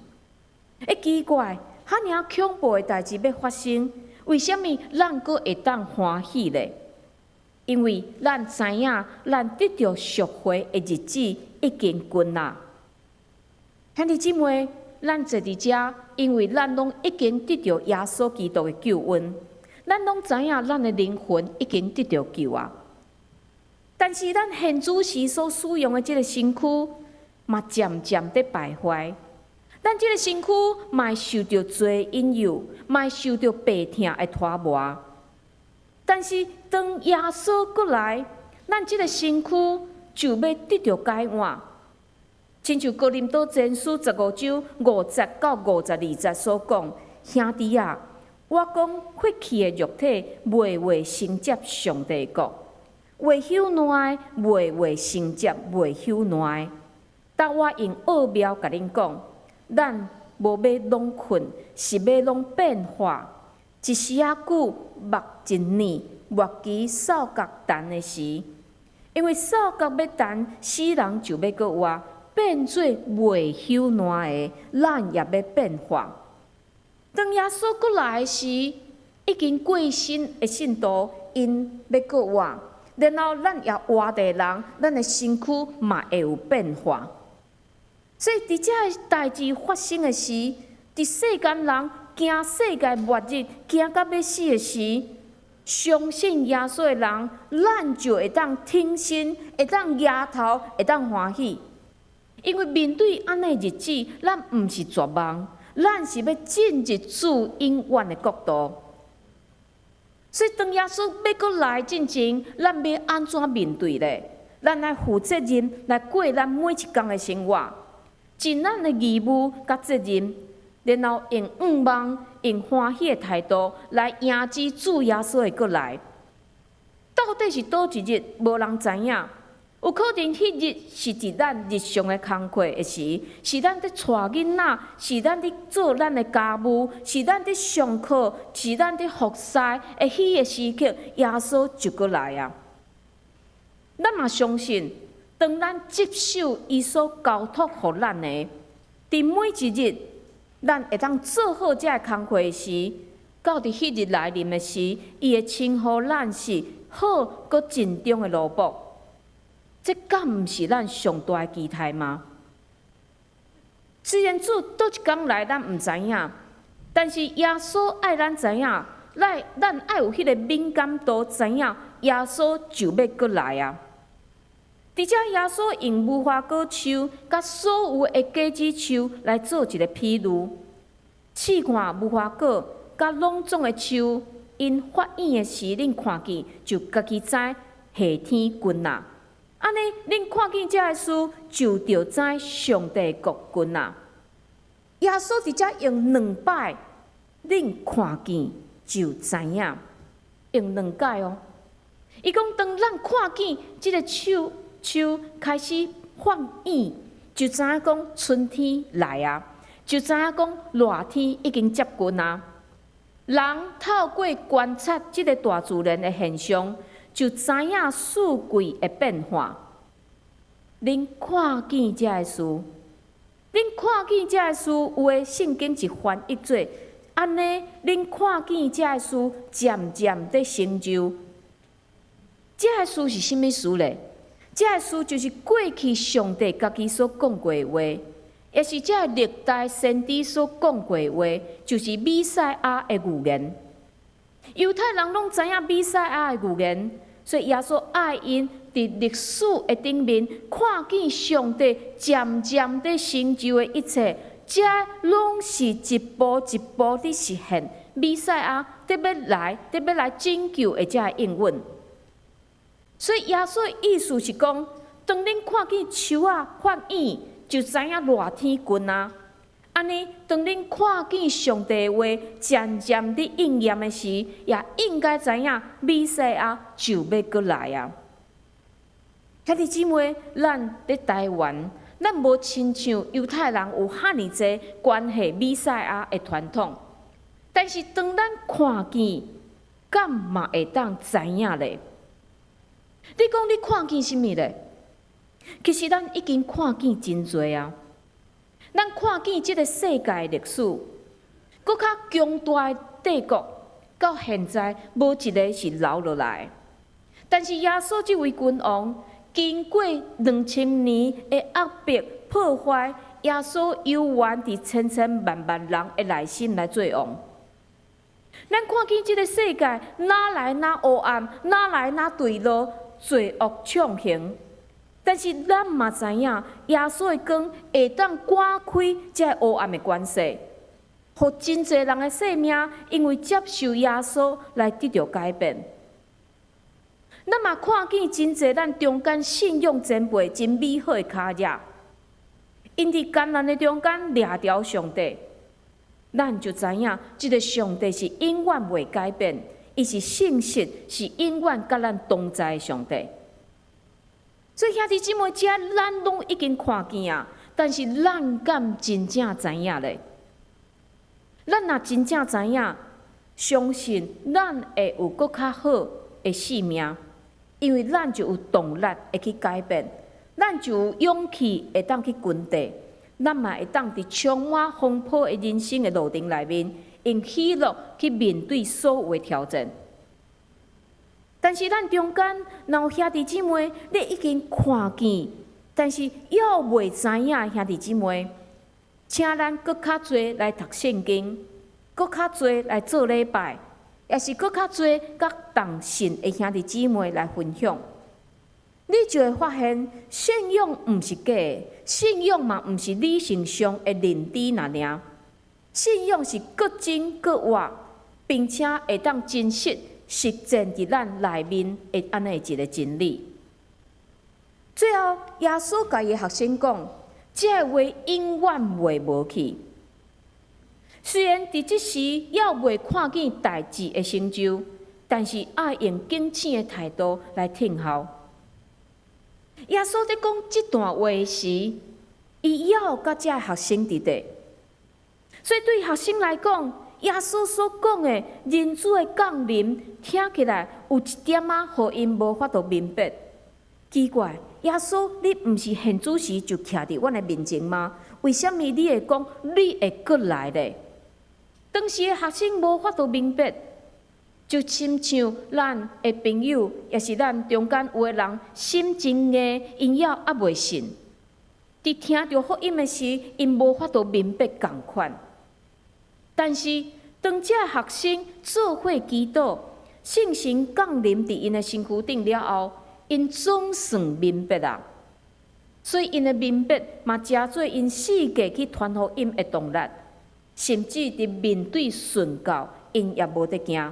欸，奇怪，遐爾仔恐怖的代誌欲發生，為啥物咱閣會當歡喜咧？因為咱知影，咱得著贖回的日子已經近啦。兄弟姊妹，咱坐佇遮，因為咱攏已經得著耶穌基督的救恩，咱攏知影咱的靈魂已經得著救啊。但是咱現主時所使用的這个身軀，嘛漸漸佇敗壞。咱這个身軀嘛會受著罪引誘，嘛會受著病痛的拖磨。但是當耶穌閣來，咱這个身軀就欲得著改換。親像哥林多前書15章5節到52節所講，兄弟啊，我講廢去的肉體袂會承接上帝的國，會朽爛的袂會承接袂朽爛的。但我用奧妙共恁講，咱無欲攏睏，是欲攏變化。一時仔久，目一睨，末期哨角彈的時，因為哨角欲彈，死人就欲閣活，變做袂朽爛的，咱也欲變化。當耶穌閣來時，已經過身的信徒，𪜶欲閣活，然後咱猶活的人，咱的身軀嘛會有變化。所以，佇這个代誌發生的時，佇世間人驚世界末日，驚甲欲死的時，相信耶穌的人，咱就會當挺身，會當徛頭，會當歡喜。因為面對按呢日子，咱毋是絕望，咱是欲進入主永遠的國度。所以，當耶穌欲閣來進前，咱欲按怎面對咧？咱愛負責任來過咱每一工的生活，盡咱的義務佮責任，然後用向望、用歡喜的態度來迎接主耶穌的閣來。到底是佗一日，無人知影。有可能彼日是佇咱日常的工課的時，是咱佇帶囡仔，是咱佇做咱的家務，是咱佇上課，是咱佇服侍的彼个時刻，耶穌就閣來啊！咱嘛相信，當咱接受伊所交託予咱的，佇每一日，咱會當做好這个工課時，到佇彼日來臨的時，伊會稱呼咱是好閣盡忠的奴僕。這敢毋是咱上大的期待嗎？雖然主佗一工來，咱毋知影，但是耶穌愛咱知影，來咱愛有彼个敏感度，知影耶穌就欲閣來啊！佇遮耶穌用無花果樹佮所有的果子樹來做一个比喻，試看無花果佮攏總的樹，𪜶發莚的時，恁看見就家己知夏天近啊。按呢，恁看見這个事，就著知上帝國近啊。耶穌佇遮用兩擺，恁看見就知影，用兩擺哦。伊講，當咱看見這个樹開始發莚，就知影講春天來啊，就知影講熱天已經接近啊。人透過觀察這个大自然的現象，就知影四季的變化。恁看見這个事，恁看見這个事，有的聖經是翻譯做按呢，恁看見這个事漸漸佇成就。這个事是啥物事咧？這个事就是過去上帝家己所講過的話，也是這个歷代先知所講過的話，就是彌賽亞的預言。猶太人攏知影彌賽亞的預言，所以耶穌愛𪜶佇歷史的頂面看見上帝漸漸佇成就的一切，這攏是一步一步佇實現彌賽亞欲來、欲來拯救的這个應允。所以耶穌的意思是講，當恁看見樹仔發莚，就知影熱天近啊。按呢，當恁看見上帝的話漸漸佇應驗的時，也應該知影彌賽亞就欲閣來啊。兄弟姊妹，咱佇台灣，咱無親像猶太人有遐爾濟關係彌賽亞的傳統，但是當咱看見，敢嘛會當知影咧？你講你看見啥物咧？其實咱已經看見真濟啊！咱看見這个世界歷史，閣較強大的帝國，到現在無一个是留落來。但是耶穌這位君王，經過2000年的壓迫破壞，耶穌猶原佇千千萬萬人的內心來做王。咱看見這个世界哪來哪黑暗，哪來哪墜落，罪惡暢行。但是咱嘛知影，耶穌的光會當趕開這个黑暗的權勢，予真濟人的生命因為接受耶穌來得著改變。咱嘛看見真濟咱中間信仰前輩真美好的跤跡，𪜶佇艱難的中間掠牢上帝，咱就知影這个上帝是永遠袂改變，伊是信實，是永遠佮咱同在的上帝。所以兄弟姊妹，這咱攏已經看見啊，但是咱敢真正知影咧？咱若真正知影，相信咱會有閣較好的生命，因為咱就有動力會去改變，咱就有勇氣會當去跟綴，咱嘛會當佇充滿風波的人生的路程內面，用喜樂去面對所有的挑戰。但是咱中間若有兄弟姊妹，你已經看見，但是猶未知影的兄弟姊妹，請咱閣較濟來讀聖經，閣較濟來做禮拜，也是閣較濟佮同信的兄弟姊妹來分享，你就會發現信仰毋是假的，信仰嘛毋是理性上的認知爾爾，信仰是閣真閣活，並且會當真實實踐佇咱內面的按呢一个真理。最後，耶穌共伊的學生講：這个話永遠袂無去。雖然佇這時猶未看見代誌的成就，但是愛用警醒的態度來聽候。耶穌佇講這段話時，伊猶佮這學生佇佇，所以對學生來講，耶穌所講的人子的降臨，聽起來有一點仔，予𪜶無法度明白。奇怪，耶穌，你毋是現主時就徛佇阮的面前嗎？為啥物你會講你會閣來咧？當時的學生無法度明白，就親像咱的朋友，抑是咱中間有的人心真硬，𪜶猶猶未信。佇聽著福音的時，𪜶無法度明白仝款。但是當這學生做伙祈禱，聖神降臨佇𪜶的身軀頂了後，𪜶總算明白啦。所以𪜶的明白嘛，成做𪜶四界去傳福音的動力，甚至佇面對殉教，𪜶也無佇驚。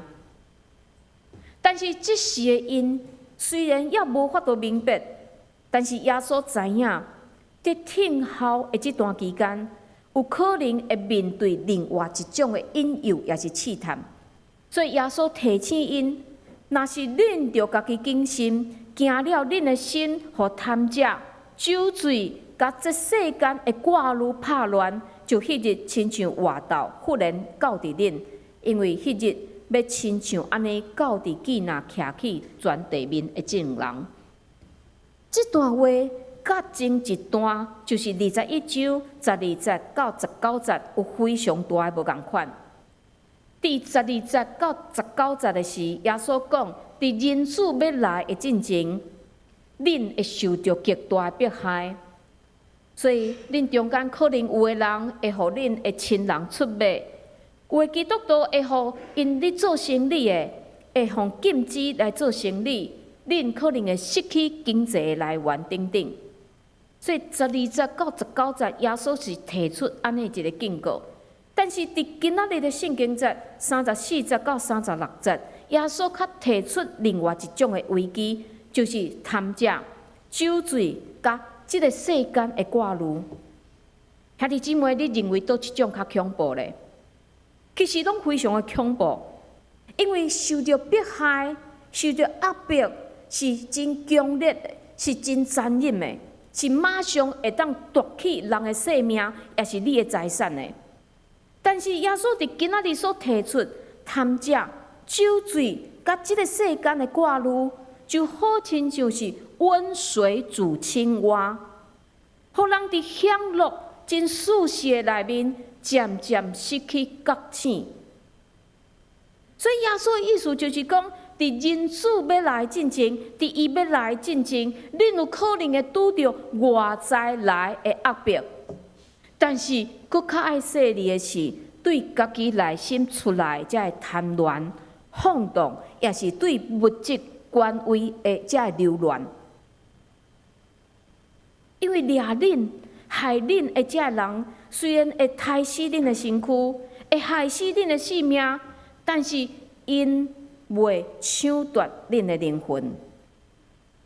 但是這時的𪜶雖然猶無法度明白，但是耶穌知影，佇等候的這段期間，有可能會面對另外一種的引誘，抑是試探。所以耶穌提醒𪜶，若是恁著家己謹慎，驚了恁的心予貪食、酒醉，佮這世間的掛慮拍亂，就彼日親像活豆忽然到佇恁，因為彼日欲親像按呢到佇罌徛起全地面的眾人。這段話佮前一段就是21章12節到19節有非常大的無仝款。佇12節到19節的時，耶穌講，佇人子欲來的進前，恁會受著極大的迫害，所以恁中間可能有的人會予恁的親人出賣，有的基督徒會予𪜶咧做生理的，會予禁止來做生理，恁可能會失去經濟的來源等等。所以12節到19節，耶穌是提出按呢一个警告。但是佇今仔日的聖經節34節到36節，耶穌較提出另外一種的危機，就是貪食、酒醉佮這个世間的掛慮。兄弟姊妹，你認為佗一種較恐怖咧？其實攏非常的恐怖，因為受著迫害、受著壓迫是真強烈的，是真殘忍的，是馬上會當奪去人的性命，抑是你的財產的。但是耶穌佇今仔日所提出貪食、酒醉佮這个世間的掛慮，就好親像是溫水煮青蛙，予人佇享樂真舒適的內面，漸漸失去覺醒。所以耶穌的意思就是講，佇人子欲來進前，佇伊欲來進前，恁有可能會拄著外在來的壓迫。但是，閣較愛細膩的是，對家己內心出來這个貪戀、放蕩，抑是對物質權威的這个留戀。因為掠恁、害恁的這个人，雖然會刣死恁的身軀，會害死恁的性命，但是𪜶袂搶奪恁的靈魂。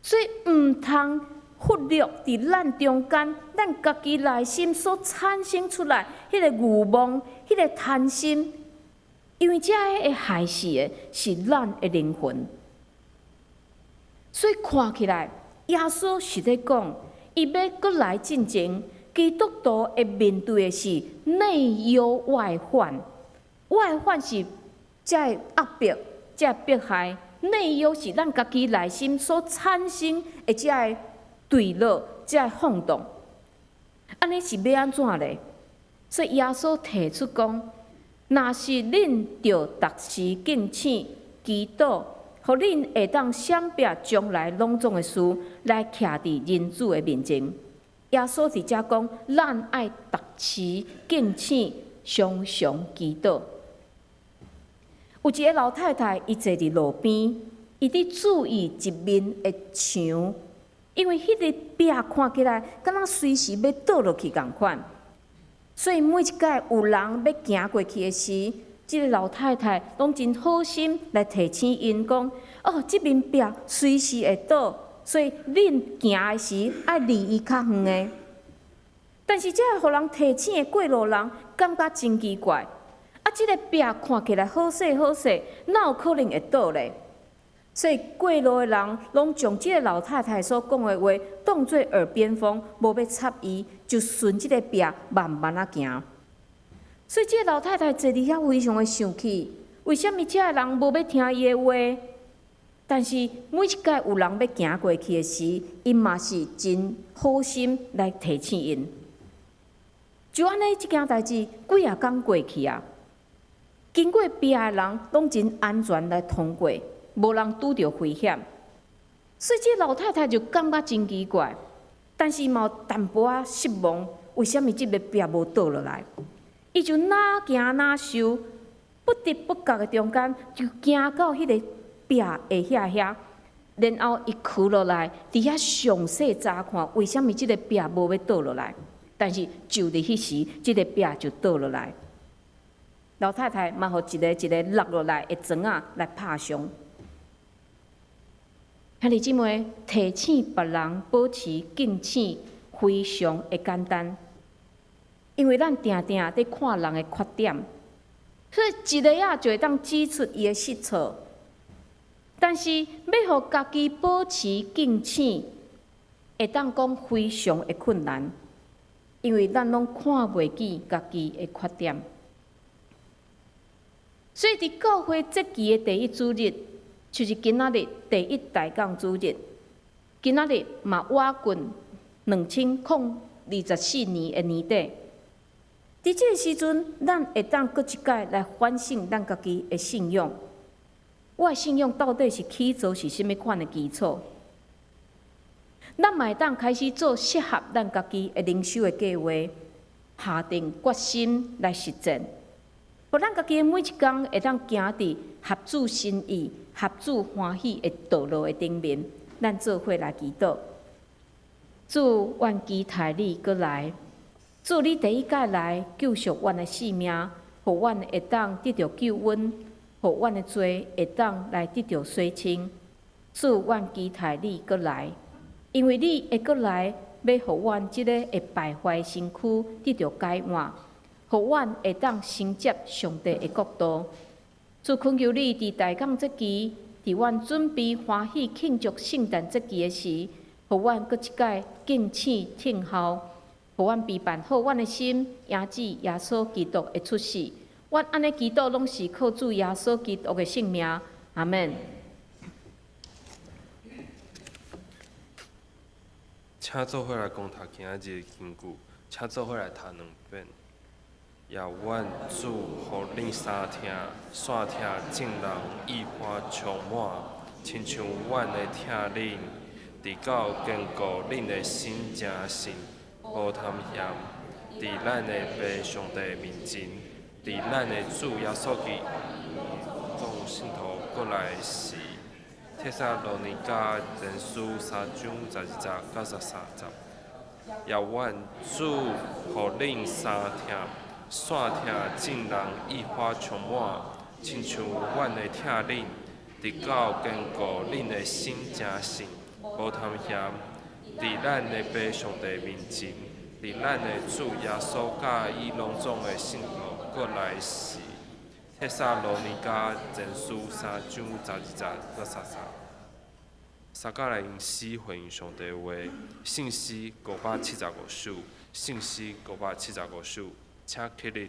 所以毋通忽略佇咱中間，咱家己內心所產生出來彼个慾望、彼个貪心，因為這个會害死的是咱的靈魂。所以看起來，耶穌是咧講，伊欲閣來進前，基督徒會面對的是內憂外患。外患是這个壓迫、這个迫害；內憂是咱家己內心所產生的這个墜落、這个放蕩。按呢是欲按怎咧？所以耶穌提出講，若是恁著逐時警醒祈禱，予恁會當閃避將來攏總的事，來徛佇人子的面前。耶穌佇遮講，咱愛逐時警醒，常常祈禱。有一个老太太，伊坐佇路邊，伊佇注意一面的牆，因為彼个壁看起來敢若隨時欲倒落去仝款，所以每一擺有人欲行過去的時，這个老太太攏真好心來提醒𪜶講：哦，這面壁隨時會倒，所以恁行的時愛離伊較遠的。但是這个予人提醒的過路人感覺真奇怪。啊，這个壁看起來好勢好勢，哪有可能會倒咧？所以過路的人攏將這个老太太所講的話當做耳邊風，無欲插伊，就順這个壁慢慢仔行。所以這个老太太坐佇遐非常的生氣，為啥物這个人無欲聽伊的話？但是每一擺有人欲行過去的時，伊嘛是真好心來提醒𪜶。就按呢，這件代誌幾仔工過去啊，經過壁的人攏真安全來通過，無人拄著危險。所以這老太太就感覺真奇怪，但是嘛有淡薄仔失望，為啥物這个壁無倒落來？伊就哪行哪想，不知不覺的中間就行到彼个壁下遐遐，然後伊趺落來，佇遐詳細查看，為啥物這个壁無欲倒落來？但是就佇彼時，這个壁就倒落來。老太太嘛，予一个一个落落來的磚仔來拍傷。兄弟姊妹，提醒別人保持敬虔非常的簡單，因為咱定定佇看人的缺點，所以一下仔就會當指出伊的失錯。但是欲予家己保持敬虔，會當講非常的困難，因為咱攏看袂見家己的缺點。所以佇教會節期的第一主日，就是今仔日第一大講主日，今仔日嘛倚近2024年的年底。佇這个時陣，咱會當閣一擺來反省咱家己的信仰。我的信仰到底是起做是啥物款的基礎？咱嘛會當開始做適合咱家己的靈修的計畫，下定決心來實踐。予咱家己的每一工會當行佇合主心意、合主歡喜的道路的頂面，咱做伙來祈禱。主，阮期待你閣來。主，你第一擺來救贖阮的性命，予阮會當得著救恩，予阮的罪會當來得著洗清。主，阮期待你閣來，因為你會閣來，欲予阮這個會敗壞身軀得著改換，予阮會當承接上帝的國度。主，懇求你佇大講節期，佇阮準備歡喜慶祝聖誕節期的時，予阮閣一擺敬虔聽候，予阮備辦好阮的心，迎接耶穌基督的出世。阮按呢祈禱，攏是靠主耶穌基督的聖名。阿門。請做伙來講讀今仔日的經句，請做伙來讀兩遍。也願主予恁三聽，煞聽眾人意歡充滿，親像阮的疼恁，直到堅固恁的心誠實，無貪嫌，佇咱的父上帝面前，佇咱的主耶穌基督眾聖徒閣來時，帖撒羅尼迦前書三章12節到13節。也願主予恁三聽，煞聽眾人意歡充滿，親像阮的疼恁，直到堅固恁的心誠實，無貪嫌，佇咱的父上帝面前，佇咱的主耶穌佮伊攏總的聖徒閣來時，帖撒羅尼迦前書三章12節到13節。三甲來用詩回應上帝話，聖詩575首，聖詩575首，請起立。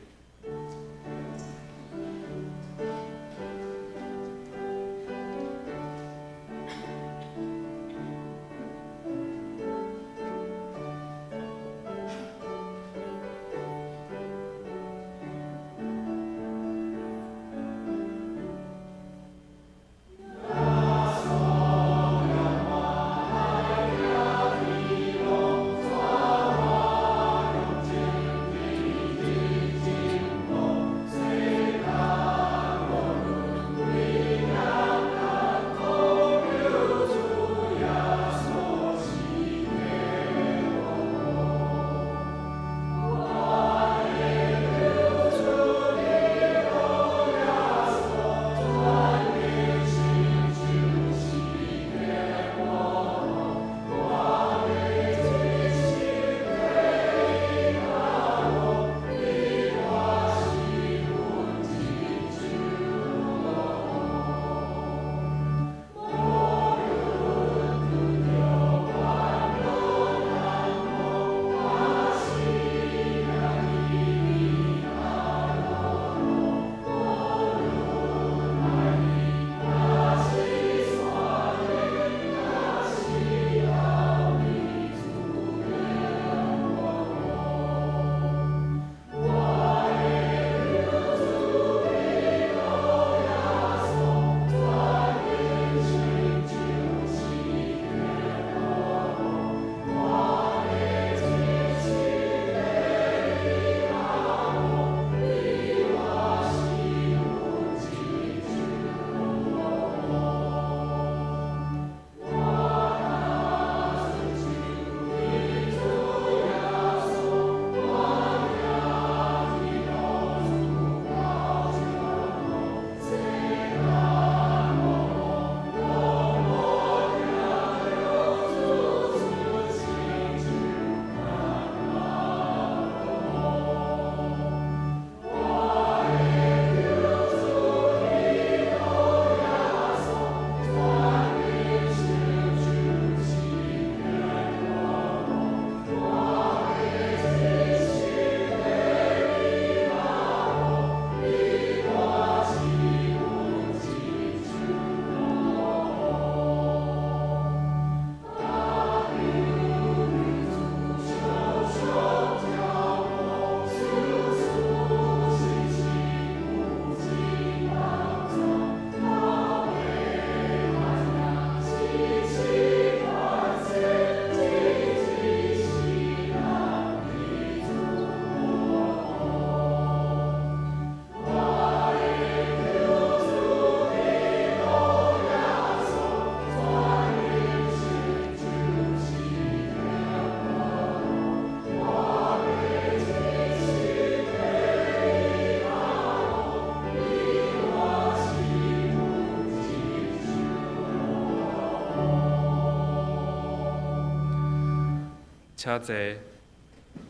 請坐。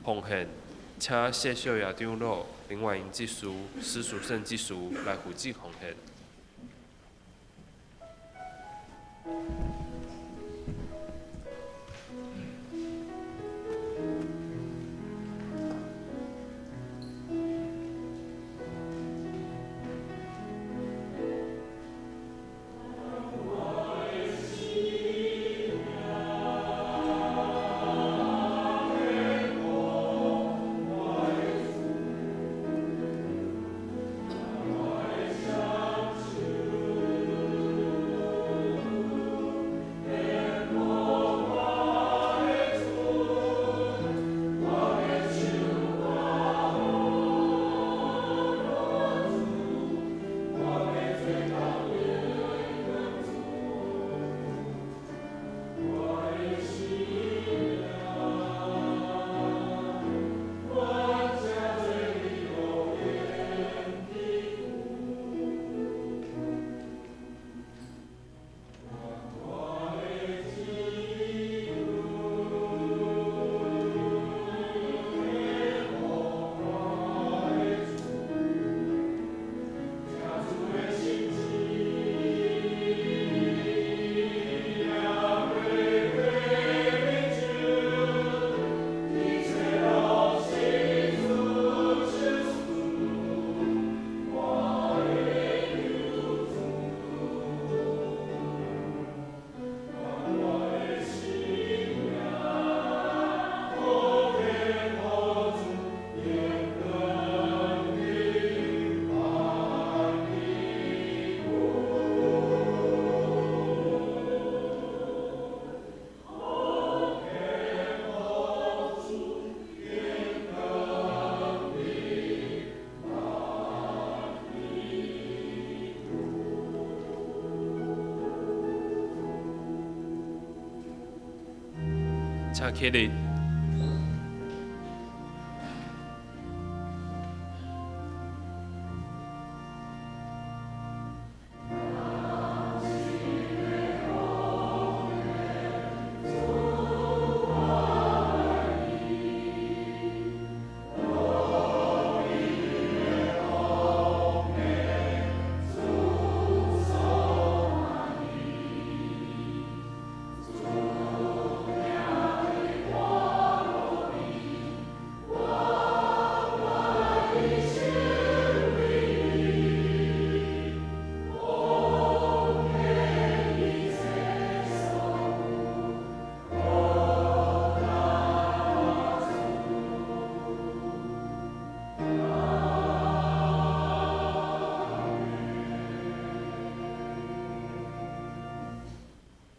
奉獻，請謝秀雅長老、林婉瑩執事、施淑勝執事來負責奉獻。請起立。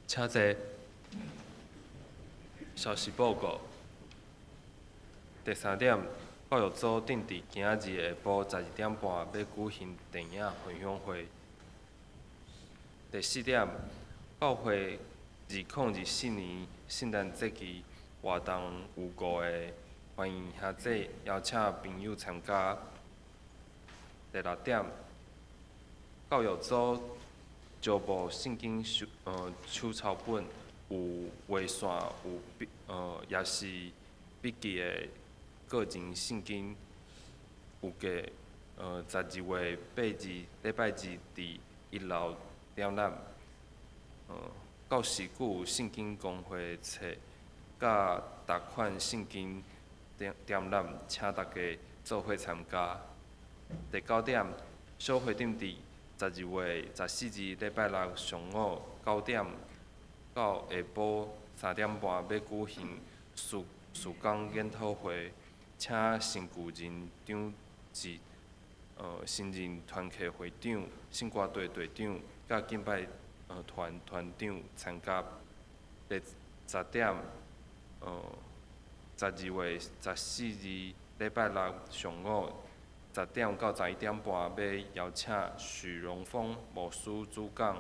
請坐。消息報告。第三點，教育組定佇今仔日下晡12點半欲舉行電影分享會。第四點，教會2024年聖誕節期活動有五個，歡迎兄弟邀請朋友參加。第六點，教育組招募聖經手抄本，有畫線、有筆也是筆記的個人聖經，有價12月8日禮拜二佇一樓展覽。到時閣有聖經公會冊佮逐款聖經展展覽，請大家做伙參加。第九點，小會長佇12月14日禮拜六上午9點到下晡3點半，欲舉行事工研討會，請新舊任長職、新任團契會長、聖歌隊隊長佮敬拜團團長參加。第十點，12月14日禮拜六上午10點到11點半，欲邀請許榮峰牧師主講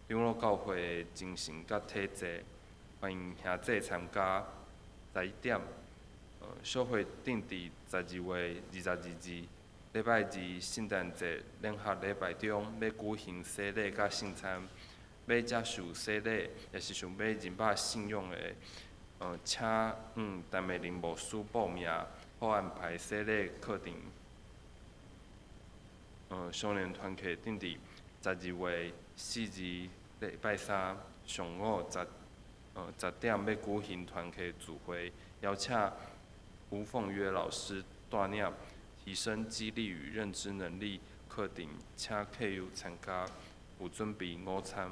長老教會的精神佮體制，歡迎兄弟參加。11點，小會定佇12月22日禮拜二聖誕節聯合禮拜中，欲舉行洗禮佮聖餐，欲接受洗禮，也是想欲認捌信仰的請陳美玲牧師報名，好安排洗禮課程。少年團契定佇12月4日禮拜三上午10點欲舉行團契聚會，邀請吳鳳約老師帶領提升肌力與認知能力課程，請客友參加，有準備午餐。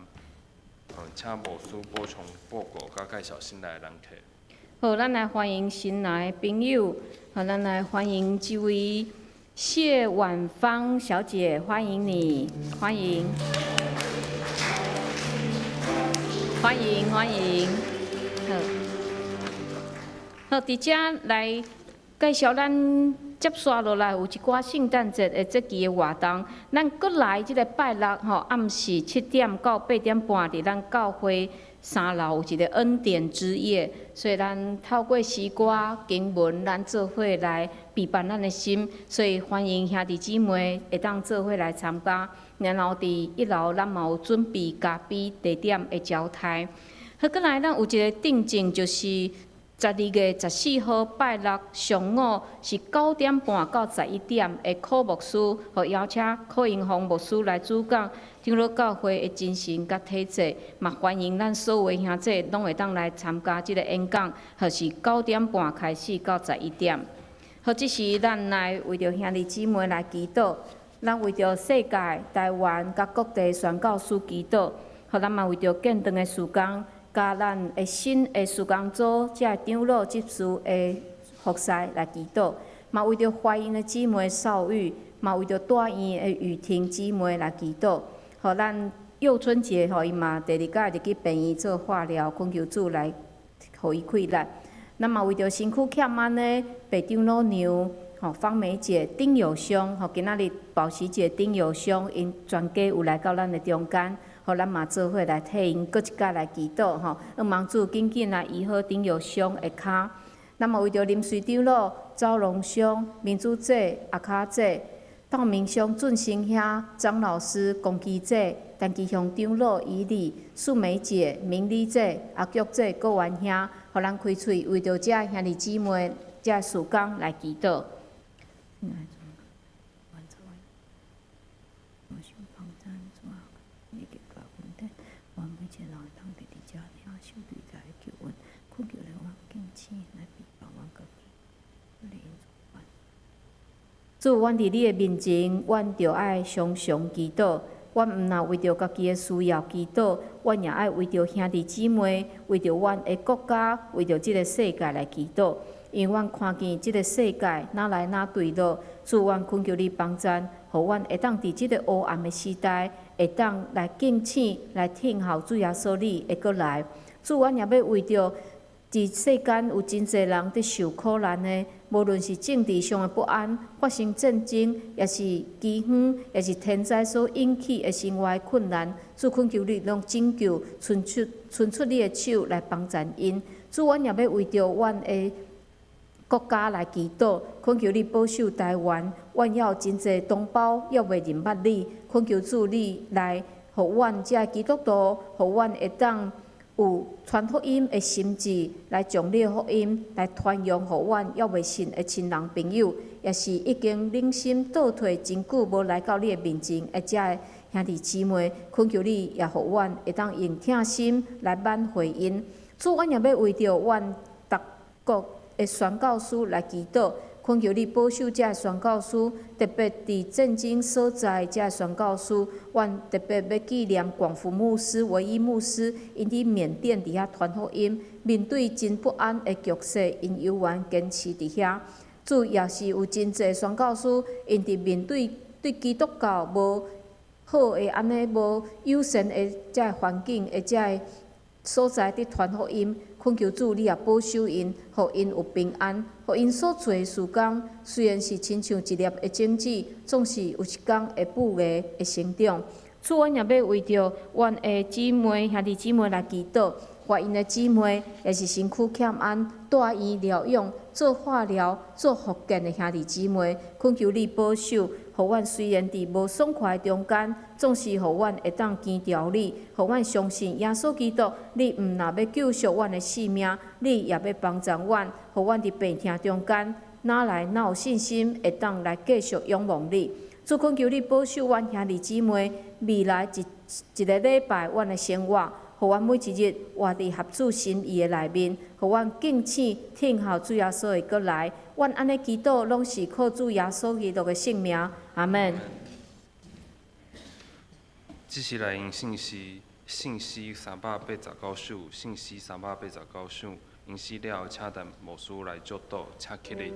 請牧師補充報告，佮介紹新來的人客。好，咱來歡迎新來的朋友。好，咱來歡迎這位謝婉芳小姐，歡迎你，歡迎，歡迎，歡迎。好，好，佇遮來介紹咱接紲落來有一寡聖誕節的節期的活動。咱閣來這个拜六吼，暗時7點到8點半，佇咱教會三樓有一個恩典之夜，所以咱透過詩歌經文，咱做伙來備辦咱的心，所以歡迎兄弟姊妹會當做伙來參加。然後佇一樓，咱嘛有準備咖啡茶點的招待。好，閣來咱有一個定證，就是12月14號拜六上午是9點半到11點的柯牧師，予邀請柯英宏牧師來主講長老教會的精神佮體制，嘛歡迎咱所有的兄弟攏會當來參加這个演講，予是九點半開始到十一點。好，這時咱來為著兄弟姊妹來祈禱，咱為著世界、台灣佮各地宣教師祈禱，予咱嘛為著建堂的事工，佮咱的新的事工組，遮的長老執事的服侍來祈禱，嘛為著懷孕的姊妹少玉，嘛為著住院的雨婷姊妹來祈禱，予咱幼春節吼，伊嘛第二擺入去病院做化療，懇求主來予伊氣力。咱嘛為著身軀欠安的白長老娘，吼芳梅姐、丁友兄，吼今仔日保喜姐、丁友兄，𪜶全家有來到咱的中間。予咱嘛做伙來替𪜶閣一擺來祈禱吼，望主緊緊來醫好丁友兄的跤。咱嘛為著林瑞長老、周龍兄、民主姐、阿卡姐、道明兄、俊生兄、張老師、龚基姐、陳其雄長老、以禮、素梅姐、明麗姐、阿菊姐、郭元兄，予咱開喙為著遮兄弟姊妹、遮事工來祈禱。主，阮佇你的面前，阮著愛常常祈禱。阮毋若為著家己的需要祈禱，阮也愛為著兄弟姊妹，為著阮的國家，為著這个世界來祈禱。因為阮看見這个世界哪來哪墜落，主，阮懇求你幫贊，予阮會當佇這个黑暗的時代，會當來警醒，來聽候主耶穌你的閣來。主，阮也欲為著佇世間有真濟人佇受苦難的，無論是政治上的不安、發生戰爭，抑是饑荒，抑是天災所引起的生活困難，主懇求你攏拯救，伸出你的手來幫贊𪜶。主，阮也欲為著阮的國家來祈禱，懇求你保守台灣，阮猶有真濟同胞猶未認捌你，懇求主你來，予阮遮基督徒，予阮會當有傳福音的心志，來將你的福音來傳揚，予阮猶未信的親人朋友，抑是已經忍心倒退真久無來到你的面前的遮的兄弟姊妹，懇求你也予阮會當用疼心來挽回𪜶。主，阮也欲為著阮逐國的宣教師來祈禱，懇求你保守遮的宣教師，特別佇戰爭所在遮的宣教師，阮特別欲紀念廣福牧師、唯一牧師，𪜶佇緬甸佇遐傳福音，面對真不安的局勢，𪜶猶原堅持佇遐。主也是有真濟宣教師，𪜶佇面對對基督教無好的按呢無友善的遮的環境的遮的所在佇傳福音，懇求主你也保守𪜶，予𪜶有平安，予𪜶所做的事工，雖然是親像一粒的種子，總是有一工會發芽會成長。主，阮也欲為著阮的姊妹、兄弟姊妹來祈禱，懷孕的姊妹，也是身軀欠安、住院療養、做化療、做復健的兄弟姊妹，懇求你保守，予阮雖然佇無爽快的中間，總是予阮會當堅牢你，予阮相信耶穌基督，你毋若欲救贖阮的性命，你也欲幫助阮，予阮佇病痛中間，哪來哪有信心會當來繼續仰望你。主懇求你保守阮兄弟姊妹未來一一个禮拜，阮的生活，予阮每一日活佇合主心意的內面，予阮敬虔等候主耶穌的閣來。阮按呢祈禱，攏是靠主耶穌基督的聖名。阿門。這是來用信詩，信詩389首，信詩389首。吟詩了後，請陳牧師來祝禱，請起立。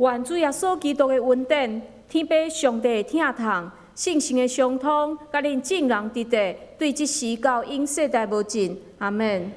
願主耶穌基督的恩典、天父上帝的疼痛、聖神的相通，佮恁眾人佇佇，對這時到永世代無盡。阿門。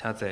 請坐。